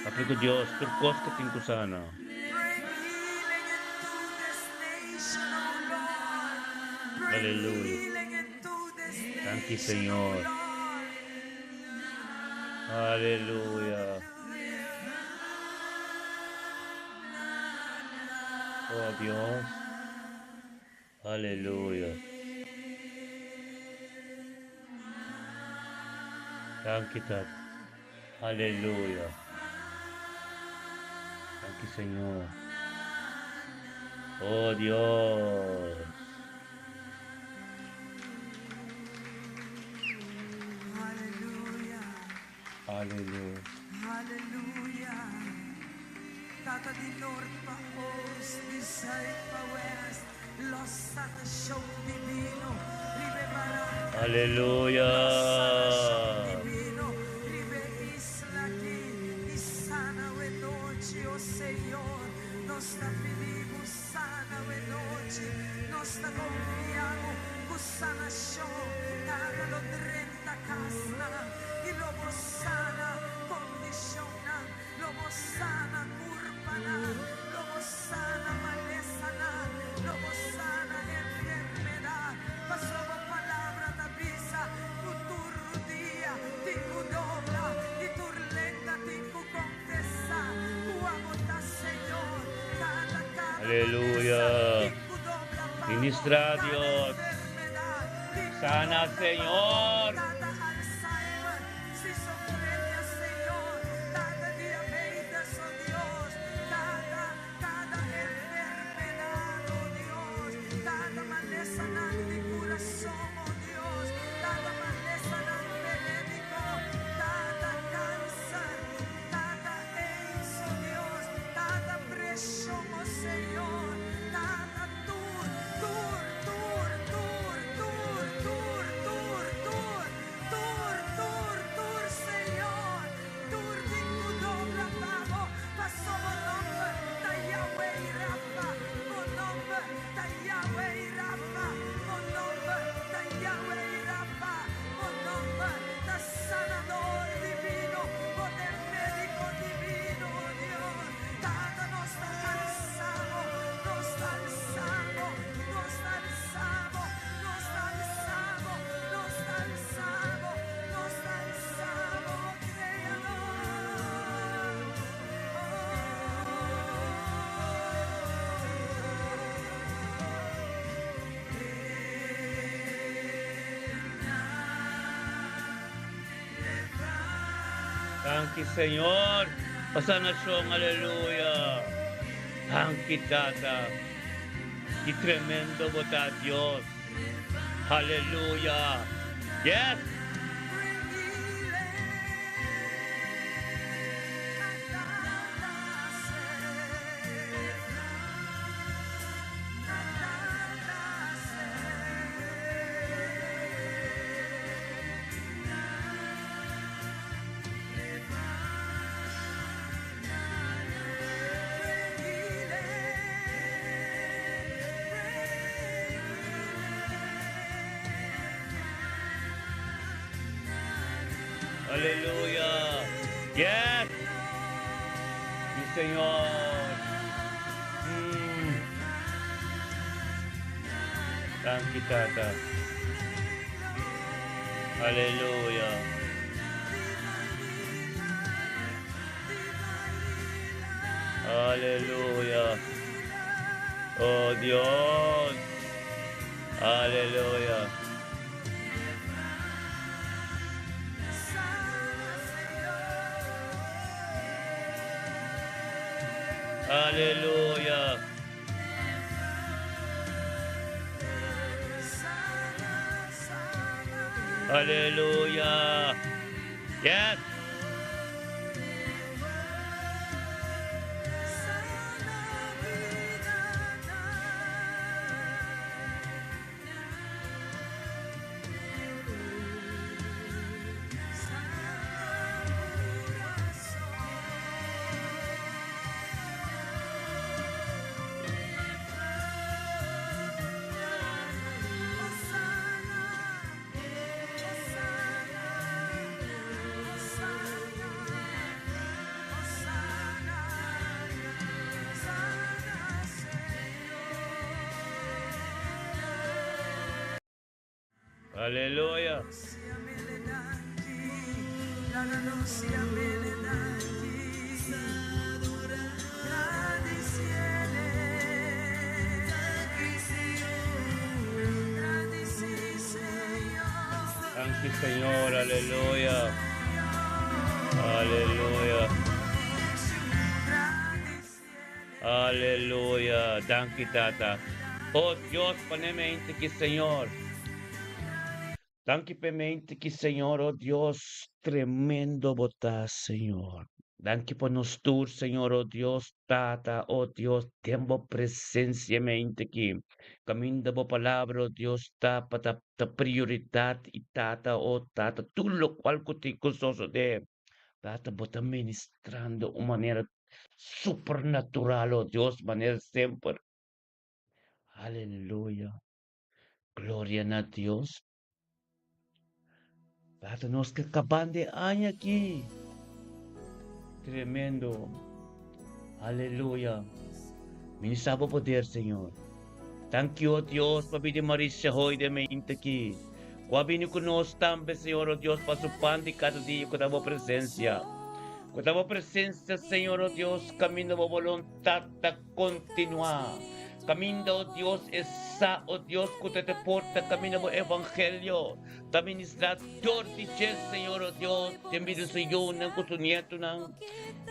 Papia ku Dios, tur kos ku tin ku sana. Aleluya. Danki Señor. Aleluya. Oh Dios. Aleluya. Danki Tata. Aleluya. Danki Señor. Oh Dios. Aleluya. Aleluya. Aleluya. Tata di nort pa oost, di zuid pa west, los sanashon divino, riba e baranka aki. Aleluya. Los sanashon divino, riba e isla aki. I sana awe nochi, o Señor. Nos ta pidi Bo sana awe nochi. Nos ta konfia Bo ku sanashon. Tata lo drenta kasnan i lo Bo sana kondishonnan. Lo bo sana kurpanan, lo bo sana malesanan, lo bo sana enfermedat. Pasobra bo palabra ta bisa ku tur rudia tin ku dobla i tur lenga tin ku konfesá ku abo ta Señor. Kada kada Aleluya. malesa tin ku dobla pa bo, Ministra kada Dios. enfermedat tin ku Sana dobla pa bo, Señor. kada Alzheimer. Schizofrenia Señor, cada diabetes oh Dios, cada cada enfermedad oh Dios, cada malesanan di curason oh Dios, cada malesanan venénico, cada cancer, cada aids oh Dios, cada presion oh Señor, cada tur, tur, tur, tur, tur, tur, tur, tur. Tur, tur, tur, Señor, tur tin cu dobla pa bo, paso bo nomber ta Yahweh Rafa, bo nomber ta Yahweh Rafa, bo nomber ta Yahweh Rafa, bo nomber ta Sanador Divino, bo ta e Medico Divino, oh Dios. Tata, nos ta alsa bo, nos ta alsa bo, nos ta alsa bo. Nos ta alsa bo, nos ta alsa bo, nos ta alsa bo, Creador. Danki Señor pa sanacion aleluya danki Tata. Ki tremendo bo ta Dios. Haleluya. Yes! Aleluya. Yes! Mi Señor. Danki Tata. Aleluya. Aleluya. Oh Dios. Aleluya. Aleluya. Aleluya. Yes. Aleluya. Danki Señor, aleluya. Aleluya. Aleluya. Danki Tata. Oh Dios, pone mente ki Señor. Danki p'e mente ki Señor, oh Dios, tremendo bo ta, Señor. Danki pa nos tur, Señor, oh Dios, Tata, oh Dios, den bo presencia mente ki. Caminda bo palabra, oh Dios, ta pa ta, ta prioridad y Tata, oh Tata, tur locual cu tin cu sosode. Tata, bo ta ministrando un manera supernatural, oh Dios, manera semper. Aleluya. Gloria na Dios. Tata, nos ke kaban de aña aki. Tremendo. Aleluya. Ministra bo poder, Señor. Danki, oh Dios, pa bini Marisa hoy den mente aki. Ku a bini ku nos tambe, Señor, oh Dios, pa su pan di kada dia ku ta bo presencia. Ku ta bo presencia, Señor, oh Dios, kaminda bo boluntad ta kontinuá. Kaminda, oh Dios, e sa, oh Dios, ku ta te porta kaminda bo evangelio ta ministrá dor di dje, Señor, oh Dios, den bida su yunan ku su nietonan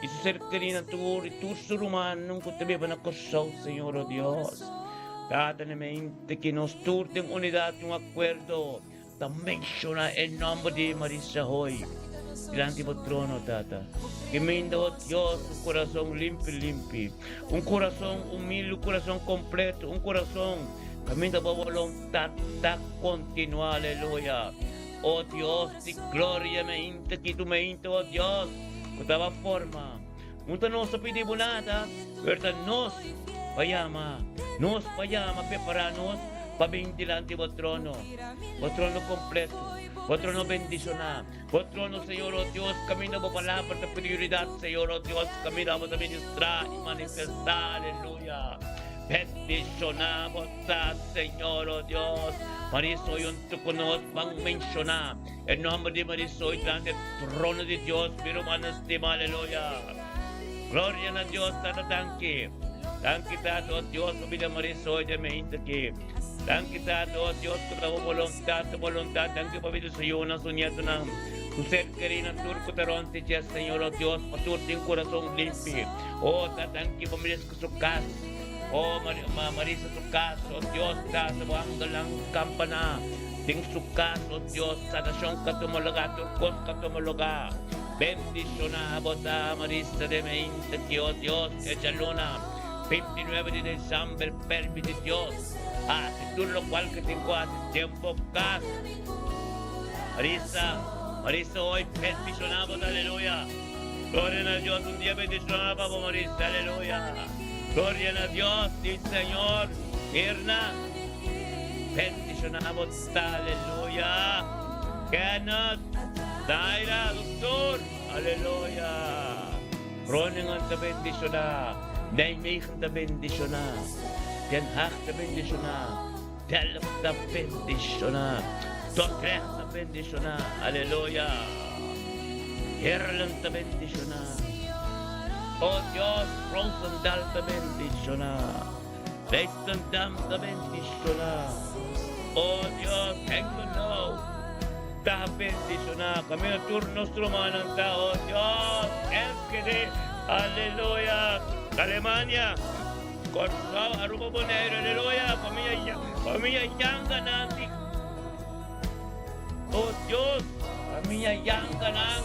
i su ser kerinan tur i tur su rumannan ku ta biba na Kòrsou, Señor, oh Dios. Tata, na mente ki nos tur den unidat i un akuerdo ta menshoná e nòmber di Marisa Hoy dilanti bo trono, Tata. Ki minda, oh Dios, un kurason limpi limpi, un kurason humilde, un kurason kompleto, un kurason kaminda bo boluntat ta kontinuá. Aleluya! Oh Dios di gloria, meinta ki tu meinta, oh Dios, ku ta bo forma. No ta nos ta pidi bo nada, pero ta nos pa yama, nos pa yama, prepará nos pa bin dilanti bo trono, bo trono kompleto, bo trono bendishoná, bo trono, Señor, oh Dios, kaminda bo palabra ta prioridat, Señor, oh Dios, kaminda bo ta ministrá i manifestá, aleluya. Bendishoná bo ta, Señor, oh Dios. Marisoy huntu ku nos ban menshoná E nomber di Marisoy dilanti e trono di Dios, mi rumannan stima, aleluya. Gloria na Dios, Tata danki. Danki Tata, oh Dios, pa bida Marisoy den mi hinte aki. Danki Tata, oh Dios, ku ta bo boluntat, ta boluntat. Danki pa bida su yunan, su nietonan, su ser kerinan, tur ku ta rond di dje, Señor, oh Dios, pa tur tin kurason limpi. Oh, Tata, danki pa Mariska su kas. Oh, Marisa su kas, oh Dios, Tata, bo angelnan kampana. Den su cas, oh Dios, sanacion ka tuma lugar, tur cos ka tuma lugar. Bendiciona bo ta Marisa de Meinte ki, oh Dios, e djaluna 29 di december permiti Dios haci tur locual ke tin cu haci den bo cas. Marisa, Marisa hoy bendiciona bo ta, aleluya. Gloria na Dios, un dia bendiciona pa bo Marisa, aleluya. Gloria na Dios, di Señor, Mirna. Bendiciona bo ta, aleluya. Kenneth, Daira, doctor, aleluya. Groningen ta bendiciona, Nijmegen ta bendiciona, Den Haag ta bendiciona, Delft ta bendiciona, Dordrecht ta bendiciona, aleluya. Heerlen ta bendiciona. Oh Dios, Roosendaal ta bendiciona. Leidschendam ta bendishoná. Oh Dios, Hengelo ta bendishoná. Kaminda tur nos rumannan ta, oh Dios, Enschede, aleluya, Alemania, Kòrsou, Aruba, Boneiru, aleluya, familia, familia Yanga nan di. Oh Dios, famia Yanganan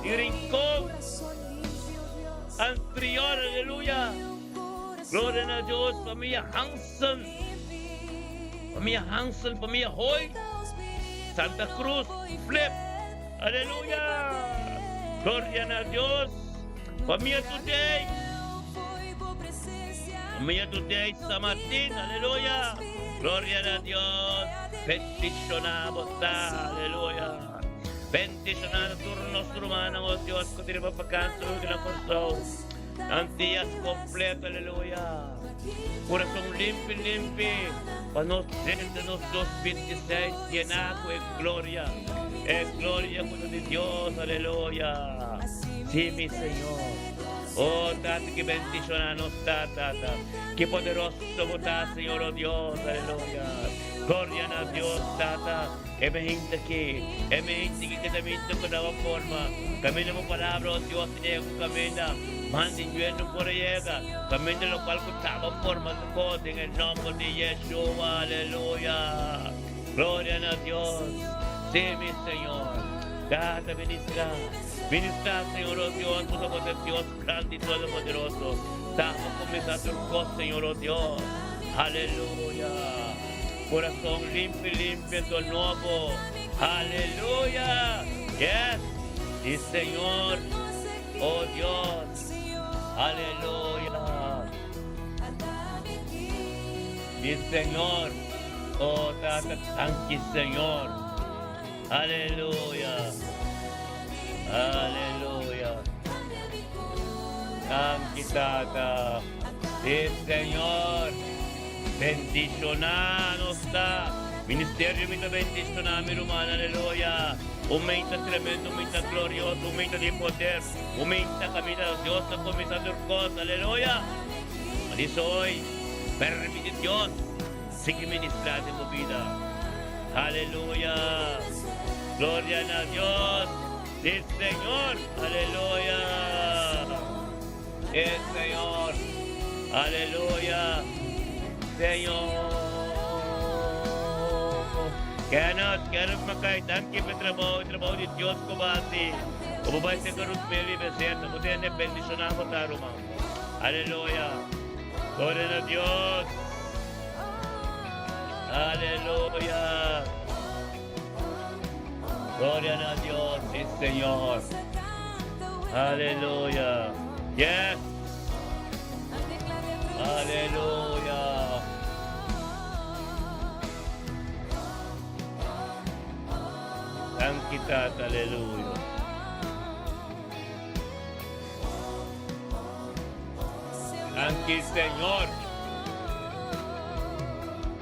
di Rincon, Antriol, aleluya. Gloria na Dios, famia Hansen, famia Hansen, famia Hoyt, Santa Cruz, Flip, aleluya. Gloria na Dios, famia Today, famia Today, San Martin, aleluya. Gloria na Dios, bendiciona bo ta, aleluya. Bendiciona na tur nos rumannan, oh Dios, cu ta riba vakantie hoy na Corsou. Nan dias completo, aleluya. Corazon limpi, limpi, pa nos drenta nos 2026 llena cu e gloria, e gloria cu ta di Dios, aleluya. Sí, mi Señor. Oh, Tata, ki bendiciona nos ta, Tata. Ki poderoso bo ta, Señor, oh Dios, aleluya. Gloria na Dios, Tata. E mehinte aki, e mehinte ki ta minta ku na bo forma. Kaminda bo palabra, oh Dios, ta yega ku kaminda. Manda injuendo por a yega. Kaminda lokual ku ta bo forma su kos den e nomber di Yeshua, aleluya. Gloria na Dios. Sí, mi Señor. Tata, ministra. Ministra, Señor, oh Dios, pasobra bo ta Dios grandi y todopoderoso. Ta bo kuminsá tur kos, Señor, oh Dios. Aleluya. Corazon limpi limpi anto nobo. Aleluya. Yes. Si Señor. Oh Dios. Aleluya. Si Señor. Oh Tata, danki Señor. Aleluya. Aleluya. Danki Tata. Si Señor. Bendiciona nos ta. Ministerio mi ta bendiciona mi ruman aleluya. Un menta tremendo, un menta glorioso, un menta di poder, un menta caminda Dios ta cuminsa tur cos aleluya. Dice hoy, permiti Dios sigui ministra den bo bida. Aleluya. Gloria na Dios. Sí, Señor. Aleluya. Sí, Señor. Aleluya. Señor. Kenneth, Kenneth Mackay, danki pa e trabou, e trabou di Dios ku bo hasi. Ku bo bai serka Ruthmely Becerra, bo tende bendishoná bo ta, ruman. Aleluya. Gloria na Dios. Aleluya. Gloria na Dios, sí Señor. Aleluya. Yes. Aleluya. Danki Tata, aleluya. Danki Señor.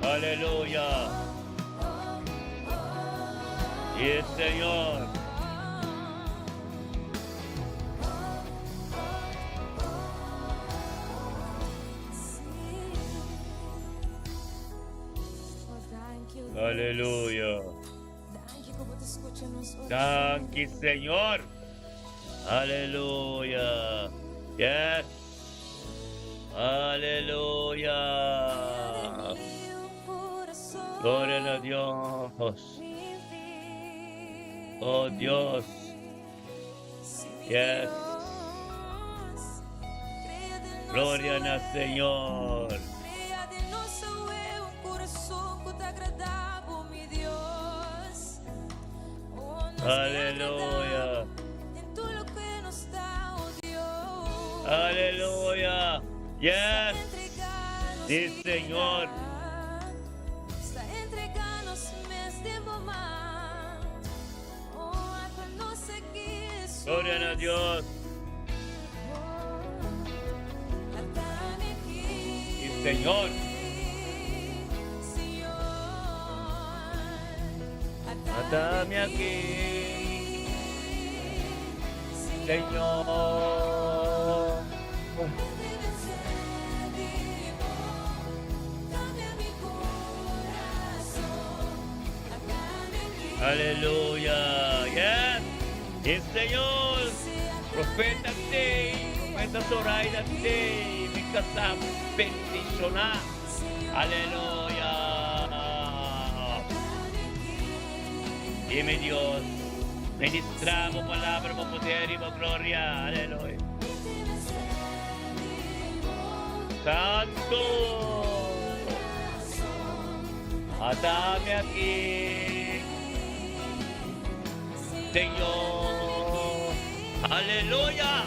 Aleluya. Yes, Señor. Aleluya. Danki, Señor. Aleluya. Yes. Aleluya. Gloria na Dios. Oh Dios. Yes. Gloria na Señor. Aleluya. Aleluya. Yes. Sí, Señor. Gloria na Dios. Sí, Señor. Atami aki, Señor. Aleluya. Yes. Sí, Señor. Profeta Tey, Profeta Zoraida Tey, mi casá bendicioná. Aleluya. I mi Dios, ministrá bo palabra, bo poder i bo gloria. Aleluya. Santu! Ata mi aki, Señor. Aleluya!